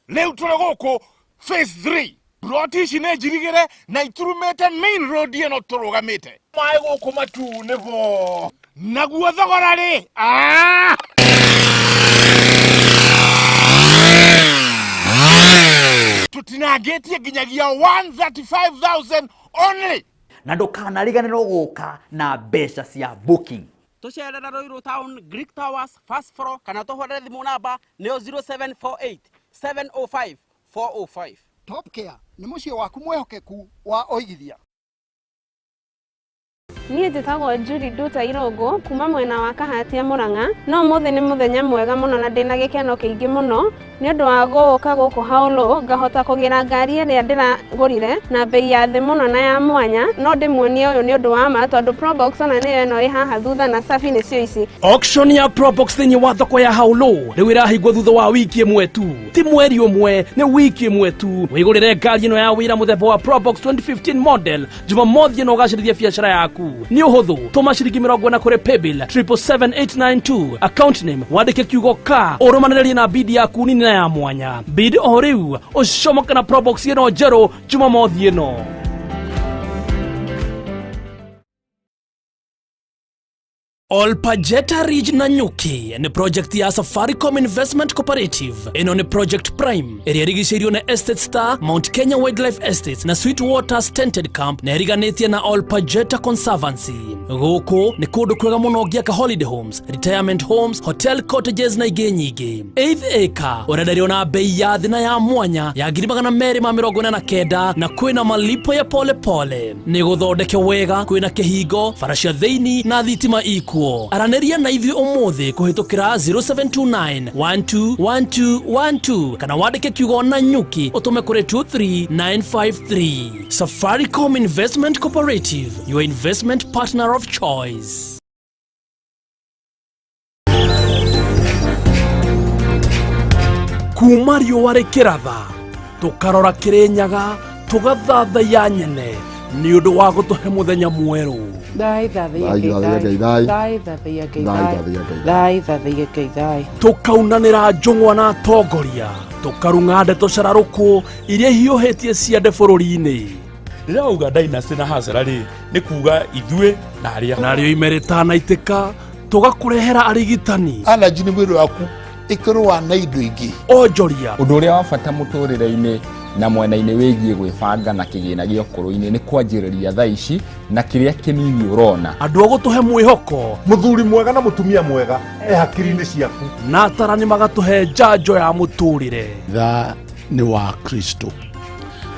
rĩu tũrĩ gũkũ phase 3. Ploti ici nĩ njirigĩre na iturumĩte main road ĩno tũrũgamĩte. Maĩ gũkũ Matuu nĩbo naguo thogora rĩ tutinangĩtie nginyagia 135,000 only. Na ndũkanariganĩrwo gũka na mbeca cia booking. Tucerera Ruiru Town, Greek Towers, first floor, kana tũhũrĩre thimũ namba nĩyo 0748 705 405. Top Care nĩ mũciĩ waku mwĩhokeku wa ũigithia. Niĩ njĩtagwo Julie Nduta Irũngũ kuma mwena wa Kahatia Murang'a. No ũmũthĩ nĩ mũthenya mwega mũno na ndĩna gĩkeno kĩingĩ mũno nĩ ũndũ wa gũũka gũkũ Haũlũ ngahota kũgĩra ngari ĩrĩa ndĩragũrire na bei ya thĩ mũno na ya mwanya. No ndĩmuonie ũyũ nĩ ũndũ wa ma tondũ Probox ona nĩyo ĩno ĩ haha thutha na Safi nĩcio ici. Auction ya Probox thĩinĩ wa thoko ya Haũlũ rĩu ĩrahingwo thutha wa wiki ĩmwe tu, ti mweri ũmwe, nĩ wiki ĩmwe tu. Wĩgũrĩre ngari ĩno ya wĩra mũthemba wa Probox 2015 model Jumamothi ĩno ũgacĩrithie biacara yaku. Nĩ ũhũthũ, tũma ciringi 40 kũrĩ paybill 777892 account name wandĩke kiugo ka ũrũmanĩrĩrie na bid yaku nini na ya mwanya. Bid o rĩu ũcomoke na Probox ĩno njerũ Jumamothi ĩno. Olpajeta Ridge Nanyuki ni project ya Safaricom Investment Cooperative. Ĩno ni Project Prime ĩrĩa ĩrigicĩirio nĩ Estate Star, Mount Kenya Wildlife Estates na Sweetwaters Tented Camp na ĩriganĩtie na Olpajeta Conservancy. Gũkũ nĩ kũndũ kwega mũno ũngĩaka holiday homes, retirement homes, hotel cottages na ingĩ nyingĩ. Eighth acre ũrenderio na bei ya thĩ na ya mwanya ya 249,000 na kwĩna malipo ya pole pole. Nĩ gũthondeke wega, kwĩna kĩhingo, bara cia thĩinĩ na thitima ikuo. Aranĩria na ithuĩ ũmũthĩ kũhĩtũkĩra 0729 121212 kana wandĩke kiugo Nanyuki ũtũme kũrĩ 23953. Safaricom Investment Cooperative, your investment partner of choice. Kuma riũa rĩkĩratha tũkarora Kĩrĩnyaga tũgathathaiya nyene nĩ ũndũ wa gũtũhe mũthenya mwerũ. Tũkaunanĩra njũng'wa na atongoria, tũkarung'a ndeto cararũkũ iria hiũhĩtie ciande bũrũri-inĩ. Rĩrĩa wauga dynasty na hasara rĩ, nĩ kuga ithuĩ na arĩa. Narĩo ime rĩtanaitĩka tũgakũrehera arigitani. Allergy nĩ mwĩrĩ waku ĩkĩrũa na indo ingĩ. Onjoria. Ũndũ ũrĩa wa bata mũtũrĩre-inĩ na mwena-inĩ wĩgiĩ gwĩbanga na kĩgĩna gĩa ũkũrũ-inĩ nĩ kwanjĩrĩria thaa ici na kĩrĩa kĩnini ũrona. Andũ a gũtũhe mwĩhoko. Mũthuri mwega na mũtumia mwega e hakiri-inĩ ciaku. Na atarani magatũhe njanjo ya mũtũrĩre. Tha nĩ wa Kristo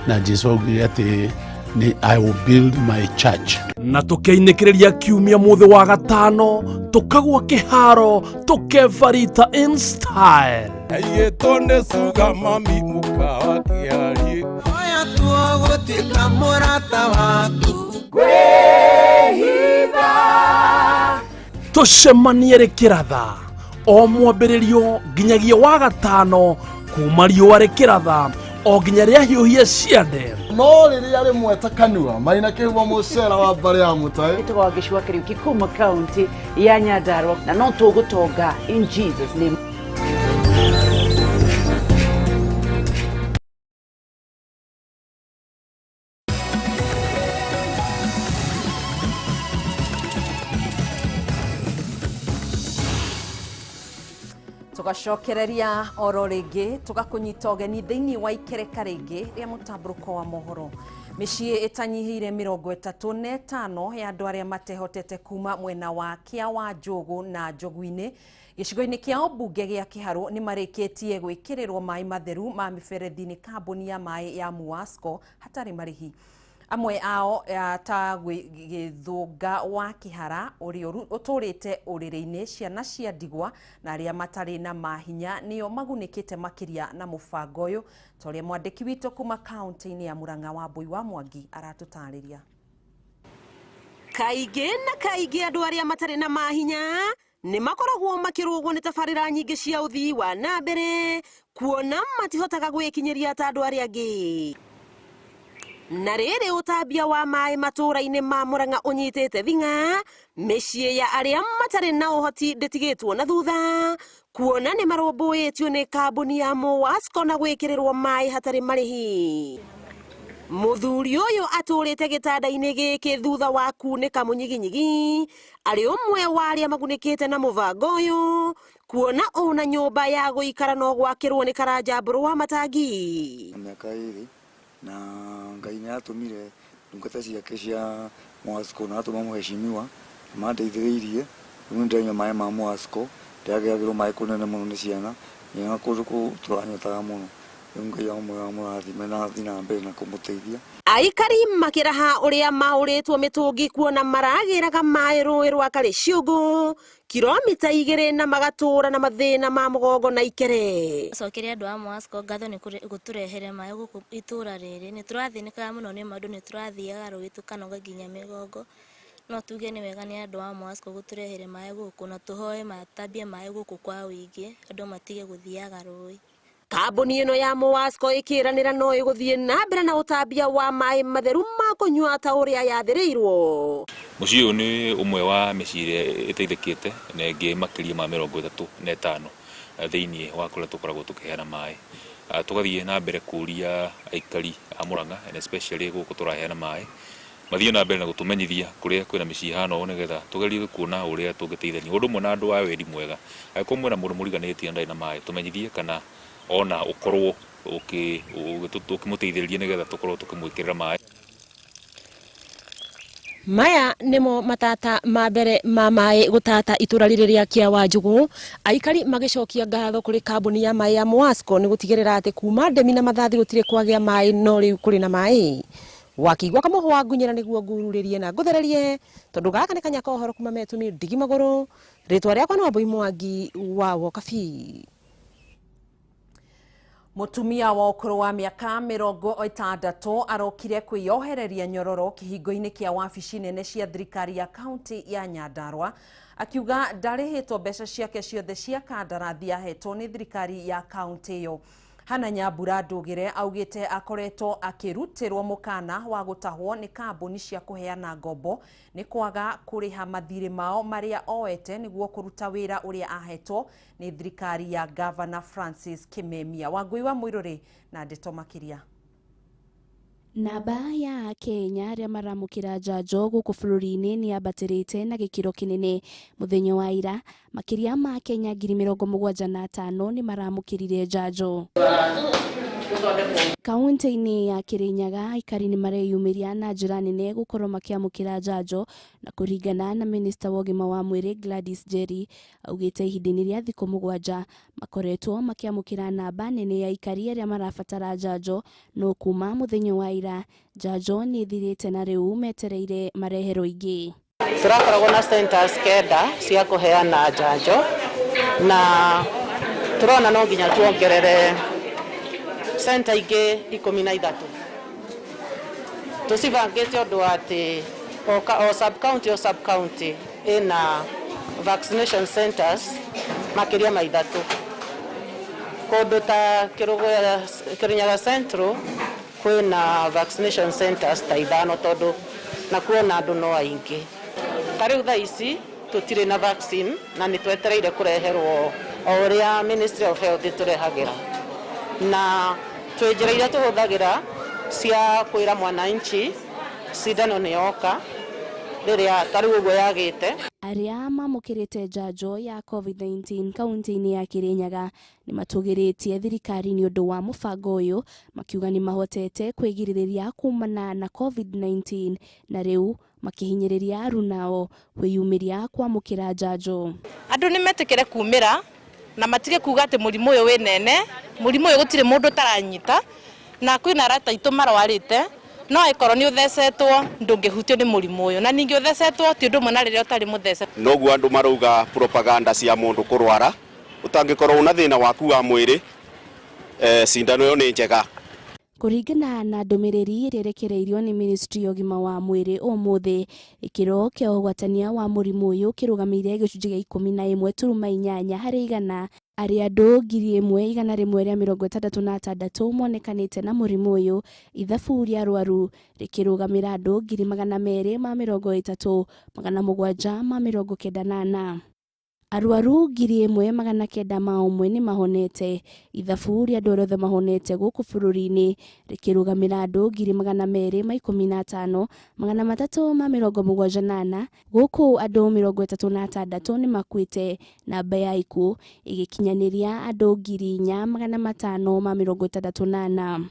na Jesu augire atĩ nĩ I will build my church. Na tũkeinĩkĩrĩria kiumia mũthĩ wa gatano tũkagwa kĩharo tũkebarita in style. Aiyĩtwo nĩ suga mami mũkawa kĩarie. Oya tuo gũtuĩka mũrata waku. Kwĩhitha. Tũcemanie rĩkĩratha o mwambĩrĩrio nginyagia wa gatano kuma riũa rĩkĩratha o nginya rĩahiũhie ciande. No rĩrĩa rĩmwe ta kanua marĩ kĩhumo mũcera wa mbarĩ ya mũtaĩ. Njĩtagwo Gĩcua Kĩriũki kuma kaunti ya Nyandarua na no tũgũtonga in Jesus name. Tugacokereria oro rĩngĩ tũgakũnyita ũgeni thĩinĩ wa ikereka rĩngĩ rĩa mũtambũrũko wa mohoro. Mĩciĩ ĩtanyihĩire 35 ya andũ arĩa matehotete kuma mwena wa Kĩa wa Njũgũ na Njogu-inĩ gĩcigo-inĩ kĩa ũmbunge gĩa Kĩharũ nĩ marĩkĩtie gwĩkĩrĩrwo maĩ matheru ma mĩberethi nĩ kambuni ya maĩ ya Muwasco hatarĩ marĩhi. Amwe ao ta Gĩthũnga wa Kĩhara ũrĩa ũtũrĩte ũrĩrĩ-inĩ, ciana cia ndigwa na arĩa matarĩ na mahinya nĩo magunĩkĩte makĩria na mũbango ũyũ, ta ũrĩa mwandĩki witũ kuma kaunti-inĩ ya Murang'a Wambui wa Mwangi aratũtarĩria. Kaingĩ na kaingĩ andũ arĩa matarĩ na mahinya nĩ makoragwo makĩrũgwo nĩ tabarĩra nyingĩ cia ũthii wa na mbere kuona matihotaga gwĩkinyĩria ta andũ arĩa angĩ. Na rĩrĩ ũtambia wa maĩ matũũra-inĩ ma Murang'a ũnyitĩte thing'a, mĩciĩ ya arĩa matarĩ na ũhoti ndĩtigĩtwo na thutha, kuona nĩ marũmbũĩtio nĩ kambuni ya Muwasco na gwĩkĩrĩrwo maĩ hatarĩ marĩhi. Mũthuri ũyũ atũrĩte gĩtanda-inĩ gĩkĩ thutha wa kunĩka mũnyiginyigi, arĩ ũmwe wa arĩa magunĩkĩte na mũbango ũyũ, kuona ona nyũmba ya gũikara no gwakĩrwo nĩ Karanja Mbũrũ wa Matangi. Mĩaka 2 na Ngai nĩ atũmire ndungata ciake cia Muwasco na atũma mũheshimiwa mandeithĩrĩirie. Rĩu nĩ ndĩranyua maĩ ma Muwasco, ndĩragĩragĩrwo maĩ kũnene mũno nĩ ciana, nginya kũndũ kũu tũranyotaga mũno. Rĩu Ngai amũrathime na athiĩ na mbere na kũmũteithia. Aikari makĩraha ũrĩa maũrĩtwo mĩtũngi kuona maragĩraga maĩ rũĩ rwa Karĩciũngũ kilomita 2 na magatũra na mathĩna ma mũgongo na ikere. Cokeria andũ a Muwasco ngatho nĩ gũtũrehere maĩ gũkũ itũra rĩrĩ. Nĩ tũrathĩnĩkaga mũno nĩ maũndũ, nĩ tũrathiaga rũĩ tũkanoga nginya mĩgongo. No tuge nĩ wega nĩ andũ a Muwasco gũtũrehere maĩ gũkũ, na tũhoe matambie maĩ gũkũ kwa ũingĩ, andũ matige gũthiaga rũĩ. Kambuni ĩno ya Muwasco ĩkĩranĩra no ĩgũthiĩ na mbere na ũtambia wa maĩ matheru ma kũnyua ta ũrĩa yathĩrĩirwo. Mũciĩ ũyũ nĩ ũmwe wa mĩciĩ ĩrĩa ĩteithĩkĩte na ĩngĩ makĩria ma 35 thĩinĩ wa kũrĩa tũkoragwo tũkĩheana maĩ. Tũgathiĩ na mbere kũria aikari a Murang'a and especially gũkũ tũraheana maĩ mathiĩ na mbere na gũtũmenyithia kũrĩa kwĩna mĩciĩ ĩhana ũũ nĩgetha tũgerie kuona ũrĩa tũngĩteithania. Ũndũ ũmwe na andũ a wendi mwega, angĩkorwo mwĩna mũndũ mũriganĩtie na ndarĩ na maĩ, tũmenyithie kana ona ũkorwo ũkĩmũteithĩrĩria nĩgetha tũkorwo tũkĩmwĩkĩrĩra maĩ. Maya nĩmo matata ma mbere ma maĩ gũtata itũra rĩrĩ rĩa Kĩawanjũgũ, aikari magĩcokia ngatho kũrĩ kambuni ya maĩ ya Muwasco nĩ gũtigĩrĩra atĩ kuma ndemi na mathathi gũtirĩ kwagĩa maĩ no rĩu kũrĩ na maĩ. Wakĩigua kamũhũ wa ngunyĩra nĩguo ngururĩrie na ngũthererie, tondũ gaka nĩ kanya ka ũhoro kuma metumi ndigi magũrũ. Rĩtwa rĩakwa nĩ Wambui Mwangi wa Wokabi. Mũtumia wa ũkũrũ wa mĩaka 60 arokire kwĩyohereria nyororo kĩhingo-inĩ kĩa wabici nene cia thirikari ya kaunti ya Nyandarua, akiuga ndarĩhĩtwo mbeca ciake ciothe cia kandarathi ahetwo nĩ thirikari ya kaunti ĩyo. Hana Nyambura Ndũgĩre augĩte akoretwo akĩrutĩrwo mũkana wa gũtahwo nĩ kambuni cia kũheana ngombo nĩ kwaga kũrĩha mathirĩ mao marĩa oete nĩguo kũruta wĩra ũrĩa ahetwo nĩ thirikari ya Governor Francis Kimemia. Wangui wa Mũirũrĩ na ndeto makĩria. Namba ya Akenya arĩa maramũkĩra njanjo gũkũ bũrũri-inĩ nĩ yambatĩrĩte na gĩkĩro kĩnene. Mũthenya wa ira, makĩria ma Akenya 75,000 nĩ maramũkĩrire njanjo. Kaunti-inĩ ya Kirinyaga, aikari nĩ mareyumĩria na njĩra nene gũkorwo makĩamũkĩra njanjo, na kũringana na minista wa ũgima wa mwĩrĩ Gladys Njeri, augĩte ihinda-inĩ rĩa thikũ 7 makoretwo makĩamũkĩra namba nene ya aikari arĩa marabatara njanjo, no kuma mũthenya wa ira njanjo nĩ ithirĩte na rĩu metereire mareherwo ingĩ. Tũrakoragwo na centers 9 cia kũheana njanjo, na tũrona no nginya tuongerere center ingĩ 13. Tũcibangĩte ũndũ wa atĩ o sub-county o sub-county ĩna vaccination centers makĩria ma 3. Kũndũ ta Kirinyaga Central kwĩna vaccination centers ta 5 tondũ nakuo na andũ no aingĩ. Ta rĩu thaa ici tũtirĩ na vaccine na nĩ twetereire kũreherwo o ũrĩa Ministry of Health ĩtũrehagĩra. Na twĩ njĩra iria tũhũthagĩra cia kwĩra mwananchi cindano nĩ yoka rĩrĩa ta rĩu ũguo yagĩte. Arĩa mamũkĩrĩte njanjo ya COVID-19 kaunti-inĩ ya Kirinyaga nĩ matũgĩrĩtie thirikari nĩ ũndũ wa mũbango ũyũ, makiuga nĩ mahotete kwĩgirĩrĩria kumana na COVID-19 na rĩu makĩhinyĩrĩria arunao kwĩyumĩria kwamũkĩra njanjo. Andũ nĩ metĩkĩre kumĩra na matige kuga atĩ mũrimũ ũyũ wĩ nene, mũrimũ ũyũ gũtirĩ mũndũ ũtaranyita, na kwĩna arata aitũ marwarĩte, no angĩkorwo nĩ ũthecetwo ndũngĩhutio nĩ mũrimũ ũyũ, na ningĩ ũthecetwo ti ũndũ ũmwe na rĩrĩa ũtarĩ mũthece. Noguo andũ marauga propaganda cia mũndũ kũrwara, ũtangĩkorwo una thĩna waku wa mwĩrĩ, cindano ĩyo nĩ njega. Kũringana na ndũmĩrĩri ĩrĩa ĩrekereirio nĩ Ministry ya ũgima wa mwĩrĩ ũmũthĩ, gĩkĩro kĩa ũgwatania wa mũrimũ ũyũ kĩrũgamĩire gĩcunjĩ gĩa 11.8 harĩ igana. Arĩ andũ 1,166 monekanĩte na mũrimũ ũyũ, ithabu rĩa arwaru rĩkĩrũgamĩra andũ 230,794. Arwaru 1,901 nĩ mahonete, ithabu rĩa andũ arĩa othe mahonete gũkũ bũrũri-inĩ rĩkĩrũgamĩra andũ 215,374, gũkũ andũ 36 nĩ makuĩte, namba ya ikuũ ĩgĩkinyanĩria andũ 4,564.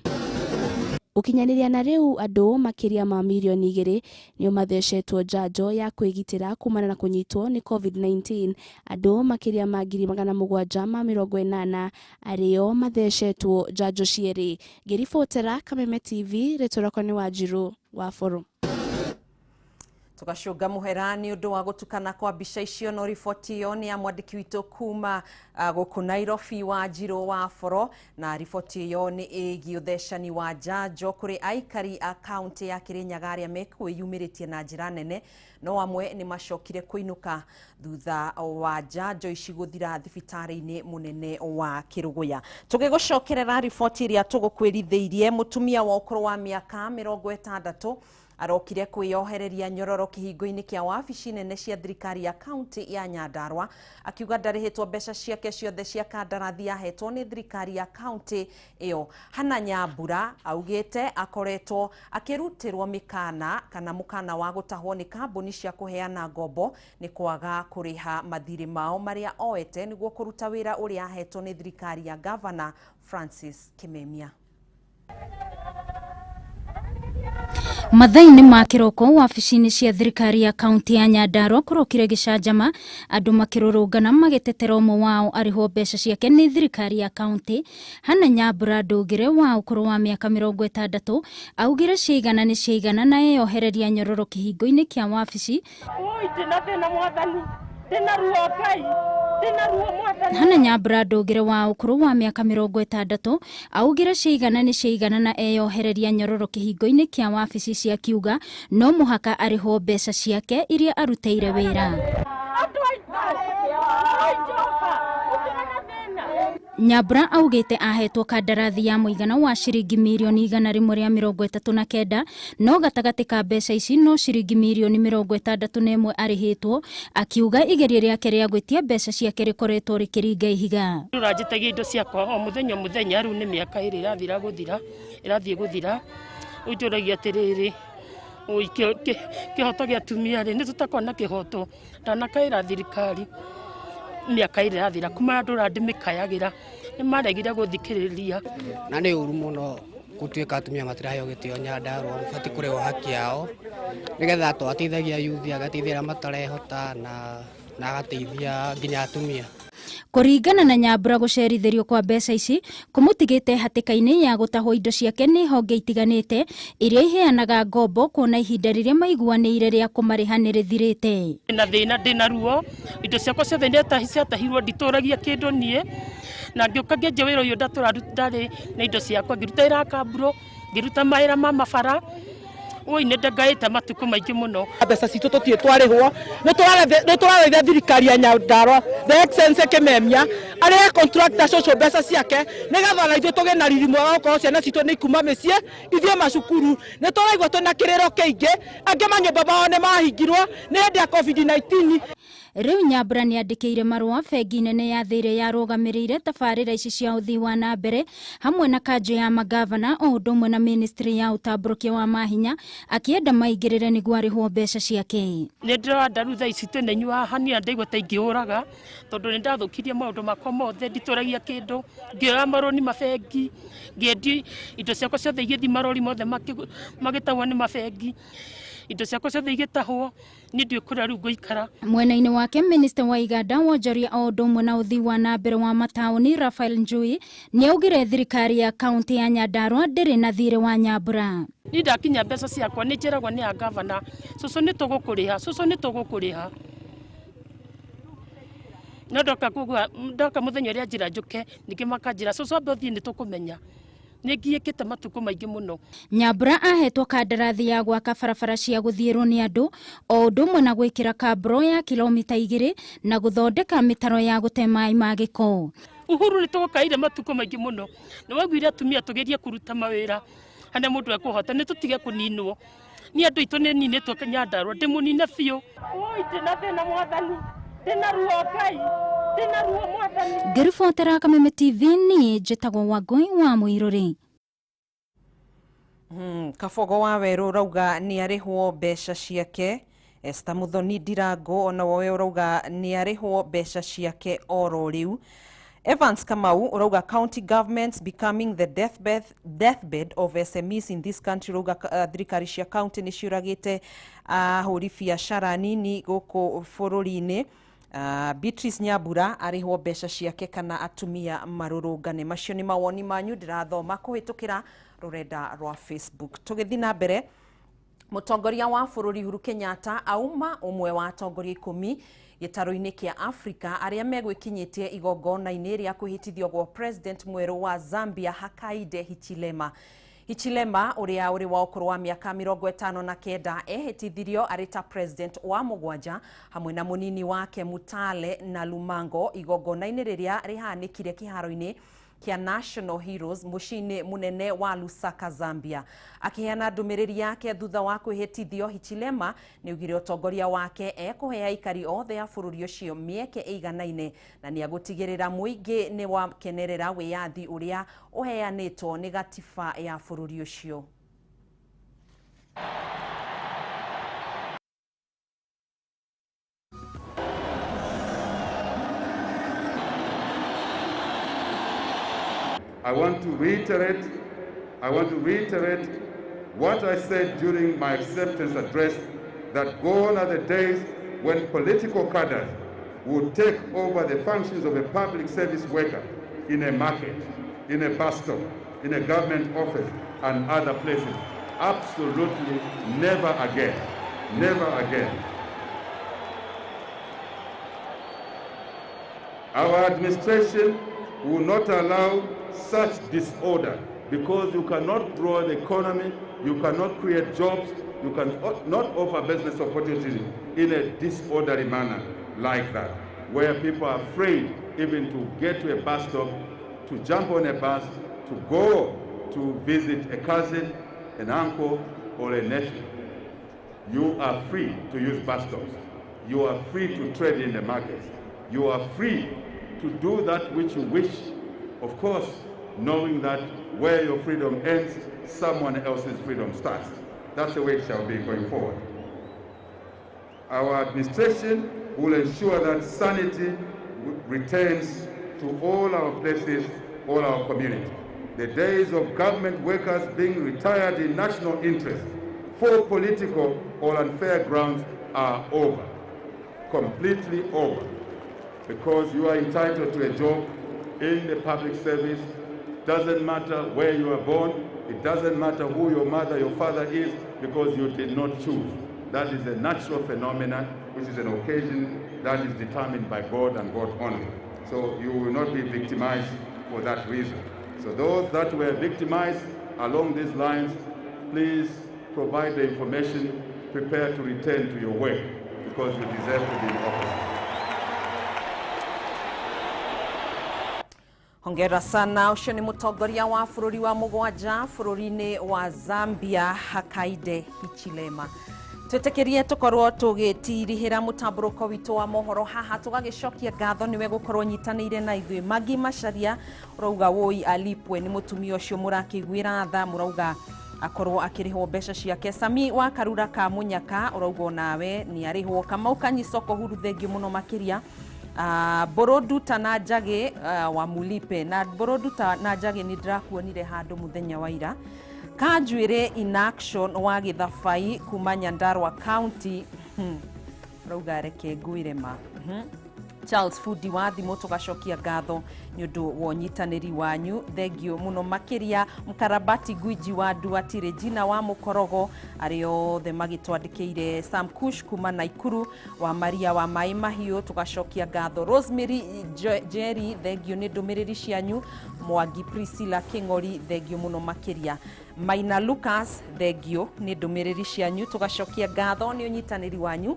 Gũkinyanĩria na rĩu andũ makĩria ma mirioni 2 nĩo mathecetwo njanjo ya kwĩgitĩra kumana na kũnyitwo nĩ COVID-19, andũ makĩria ma 780,000 arĩo mathecetwo njanjo cierĩ. Ngĩribotera Kameme TV, rĩtwa rĩakwa nĩ Wanjirũ wa Boro. Tugacunga muhera ni undu wa gutukana kwa mbica icio, no riboti iyo ni ya mwandiki witũ kuma gũkũ Nairobi Wanjirũ wa Boro, na riboti iyo ni ĩgiĩ ũthecani wa njanjo kũrĩ aikari a kaunti ya Kirinyaga arĩa mekwĩyumĩrĩtie na njĩra nene, no amwe nĩ macokire kũinũka thutha wa njanjo ici gũthira thibitarĩ-inĩ mũnene wa Kĩrũgũya. Tũgĩgũcokerera riboti ĩrĩa tũgũkwĩrithĩirie, mũtumia wa ũkũrũ wa mĩaka 60 arokire kwĩyohereria nyororo kĩhingo-inĩ kĩa wabici nene cia thirikari ya kaunti ya Nyandarua, akiuga ndarĩhĩtwo mbeca ciake ciothe cia kandarathi yahetwo nĩ thirikari ya kaunti ĩyo. Hana Nyambura augĩte akoretwo akĩrutĩrwo mĩkana kana mũkana wa gũtahwo nĩ kambuni cia kũheana ngombo nĩ kwaga kũrĩha mathirĩ mao marĩa oete nĩguo kũruta wĩra ũrĩa ahetwo nĩ thirikari ya Gavana Francis Kimemia. Mathaa-inĩ ma kĩroko wabici-inĩ cia thirikari ya kaunti ya Nyandarua kũrokire gĩcanjama, andũ makĩrũrũngana magĩtetera ũmwe wao arĩhwo mbeca ciake nĩ thirikari ya kaunti. Hana Nyambura Ndũngĩre wa ũkũrũ wa mĩaka 60 augire ciaigana nĩ ciaigana na eyohereria nyororo kĩhingo-inĩ kĩa wabici. Hana Nyambura Ndũngĩre wa ũkũrũ wa mĩaka 60 augire ciaigana nĩ ciaigana na eyohereria nyororo kĩhingo-inĩ kĩa wabici cia kiuga no mũhaka arĩhwo mbeca ciake iria arutĩire wĩra. Nyambura augĩte ahetwo kandarathi ya mũigana wa ciringi mirioni 139, no gatagatĩ ka mbeca ici no ciringi mirioni 61 arĩhĩtwo, akiuga igerio rĩake rĩa gwĩtia mbeca ciake rĩkoretwo rĩkĩringa ihiga. Ũranjĩtagia indo ciakwa o mũthenya o mũthenya, rĩu nĩ mĩaka ĩrĩ ĩrathiĩ gũthira, ũnjũragia atĩrĩrĩ, kĩhoto gĩa atumia rĩ, nĩ tũtakorwo na kĩhoto, ndanakaĩra thirikari mĩaka ĩrĩ ĩrathira kuma ndũra ndĩmĩkayagĩra, nĩ maregire gũthikĩrĩria. Na nĩ ũru mũno gũtuĩka atumia matiraheo gĩtĩo Nyandarua, mabatiĩ kũrĩhwo haki yao nĩgetha twateithagia yuthi, agateithia arĩa matarehota na agateithia nginya atumia. Kũringana na Nyambura, gũcerithĩrio kwa mbeca ici kũmũtigĩte hatĩka-inĩ ya gũtahwo indo ciake nĩ honge itiganĩte iria iheanaga ngombo, kuona ihinda rĩrĩa maiguanĩire rĩa kũmarĩha nĩ rĩthirĩte. Na thĩna ndĩna ruo, indo ciakwa ciothe ciatahirwo, nditũragia kĩndũ niĩ, na ngĩũka ngĩanjia wĩra ũyũ ndatũra ndarĩ na indo ciakwa, ngĩruta wĩra kamburo, ngĩruta mawĩra ma mabara. Oi nĩ ndangaĩte matukũ maingĩ mũno. Mbeca citũ tũtirĩ twarĩhwo, nĩ tũrareithia thirikari ya Nyandarua, the Excellency Kimemia arĩhe contractor cũcũ mbeca ciake nĩgetha ona ithuĩ tũgĩe na riri mwega wa gũkorwo ciana citũ nĩ ikuma mĩciĩ ithiĩ macukuru. Nĩ tũraigua twĩna kĩrĩro kĩingĩ, angĩ manyũmba mao nĩ mahingirwo nĩ hĩndĩ ya COVID-19. Rĩu Nyambura nĩ andĩkĩire marũa bengi nene ya thĩ ĩrĩa yarũgamĩrĩire tabarĩra ici cia ũthii wa na mbere hamwe na kanjũ ya magavana o ũndũ ũmwe na ministry ya ũtambũrũkia wa mahinya, akĩenda maingĩrĩre nĩguo arĩhwo mbeca ciake. Nĩ ndĩrona rĩu thaa ici twĩna inyuĩ haha, niĩ ndaigua ta ingĩũraga tondũ nĩ ndathũkirie maũndũ makwa mothe, nditũragia kĩndũ, ngĩoya marũni mabengi, ngĩendia indo ciakwa ciothe igĩthiĩ marori mothe magĩtahwo nĩ mabengi, indo ciakwa ciothe igĩtahwo, niĩ ndiũĩ kũrĩa rĩu ngũikara. Mwena-inĩ wake minista wa iganda wonjoria o ũndũ ũmwe na ũthii wa na mbere wa mataũni Raphael Njui nĩ augire thirikari ya kaunti ya Nyandarua ndĩrĩ na thirĩ wa Nyambura. Niĩ ndakinya mbeca ciakwa nĩ njĩragwo nĩ a gavana, cũcũ nĩ tũgũkũrĩha, cũcũ nĩ tũgũkũrĩha. No ndoka kugua, ndoka mũthenya ũrĩa njĩra njũke, ningĩ makanjĩra cũcũ ambe ũthiĩ nĩ tũkũmenya. Nĩ ngiĩkĩte matukũ maingĩ mũno. Nyambura ahetwo kandarathi ya gwaka barabara cia gũthiĩrwo nĩ andũ o ũndũ ũmwe na gwĩkĩra kambro ya kilomita 2 na gũthondeka mĩtaro ya gũte maĩ ma gĩko. Uhuru nĩ tũgũkaire matukũ maingĩ mũno. Nĩ waiguire atumia tũgerie kũruta mawĩra harĩa mũndũ ekũhota, nĩ tũtige kũninwo. Niĩ andũ aitũ nĩ ninĩtwo Nyandarua, ndĩmũnine biũ. Oi, ndĩna thĩna mwathani, ndĩna ruo Ngai, ndĩna ruo mwathani. Ngĩribotera Kameme TV niĩ njĩtagwo Wangũi wa Mũirũrĩ. Kabogo wa Werũ ũrauga nĩ arĩhwo mbeca ciake. Esther Muthoni Ndirango ona wowe ũrauga nĩ arĩhwo mbeca ciake oro rĩu. Evans Kamau ũrauga county governments becoming the deathbed of SMEs in this country. Ũrauga thirikari cia county nĩ ciũragĩte ahũri biacara nini gũkũ bũrũri-inĩ. Beatrice Nyambura arĩhwo mbeca ciake kana atumia marũrũngane. Macio nĩ mawoni manyu ndĩrathoma kũhĩtũkĩra rũrenda rwa Facebook. Tũgĩthiĩ na mbere, mũtongoria wa bũrũri Uhuru Kenyatta auma ũmwe wa atongoria 10 gĩtarũ-inĩ kĩa Afrika arĩa megwĩkinyĩtie igongona-inĩ rĩa kwĩhĩtithio gwa president mwerũ wa Zambia Hakainde Hichilema. Hichilema ũrĩa ũrĩ wa ũkũrũ wa mĩaka 59 ehĩtithirio arĩ ta president wa mũgwanja hamwe na mũnini wake Mutale na Lumango igongona-inĩ rĩrĩa rĩhanĩkire kĩharo-inĩ kĩa National Heroes mũciĩ-inĩ mũnene wa Lusaka, Zambia. Akĩheana ndũmĩrĩri yake thutha wa kwĩhĩtithio, Hichilema nĩ augire ũtongoria wake ekũhe aikari othe a bũrũri ũcio mĩeke ĩiganaine na nĩ agũtigĩrĩra mũingĩ nĩ wakenerera wĩyathi ũrĩa ũheanĩtwo nĩ gatiba ya bũrũri ũcio. I want to reiterate what I said during my acceptance address, that gone are the days when political cadres would take over the functions of a public service worker in a market, in a bus stop, in a government office, and other places. Absolutely never again. Never again. Our administration will not allow such disorder, because you cannot grow the economy, you cannot create jobs, you cannot offer business opportunities in a disorderly manner like that, where people are afraid even to get to a bus stop, to jump on a bus, to go to visit a cousin, an uncle, or a nephew. You are free to use bus stops. You are free to trade in the markets. You are free to do that which you wish, of course, knowing that where your freedom ends, someone else's freedom starts. That's the way it shall be going forward. Our administration will ensure that sanity returns to all our places, all our community. The days of government workers being retired in national interest for political or unfair grounds are over, completely over, because you are entitled to a job in the public service. Doesn't matter where you are born, it doesn't matter who your mother, your father is, because you did not choose. That is a natural phenomenon, which is an occasion that is determined by God and God only. So you will not be victimized for that reason. So those that were victimized along these lines, please provide the information, prepare to return to your work, because you deserve to be in office. Hongera sana. Ucio ni mutongoria wa bururi wa mugwanja bururi-ini wa Zambia Hakainde Hichilema. Twitikirie tukorwo tugitirihira mutamburuko witu wa mohoro haha, tugagicokia ngatho niwe gukorwo nyitanire na ithuĩ. Magi Macharia urauga woi alipwe ni mutumia ucio murakiguira tha, murauga akorwo akirihwo mbeca ciake. Sami wa Karura ka Munyaka urauga onawe ni arihwo. Kamau Kanyicoko Huru, thengiũ muno makiria. Boroduta na Njagi wa Mulipe na Boroduta na Njagi ni ndirakuonire handu muthenya wa ira. Kanjuire in action wa Githabai kuma Nyandarua County, rauga reke nguire ma. Charles Fundi wa thimu, tugacokia ngatho ni undu wa unyitaniri wanyu, thengio muno makiria. Mkarabati Gwiji wa Nduati, Regina wa Mukorogo, ari othe magitwandikiire. Sam Kush kuma Naikuru, wa Maria wa Mai Mahiu, tugacokia ngatho. Rosemary Jerry, thengio ni ndumiriri cianyu. Mwangi Priscilla King'ori, thengio muno makiria. Maina Lucas, thengio ni ndumiriri cianyu, tugacokia ngatho ni unyitaniri wanyu.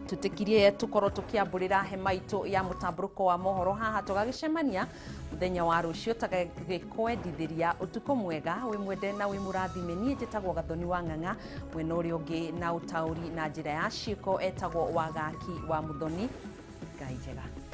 Tutikirie tukorwo tukiambũrĩra hema itũ ya mũtambũrũko wa mohoro haha, tũgagĩcemania mũthenya wa rũciũ tagagĩkwendithĩria ũtukũ mwega, wĩ mwende na wĩ mũrathime. Niĩ njĩtagwo Gathoni wa Ng'ang'a, mwena ũrĩa ũngĩ na ũtaũri na njĩra ya ciĩko etagwo Wagaki wa Mũthoni. Ngai njega.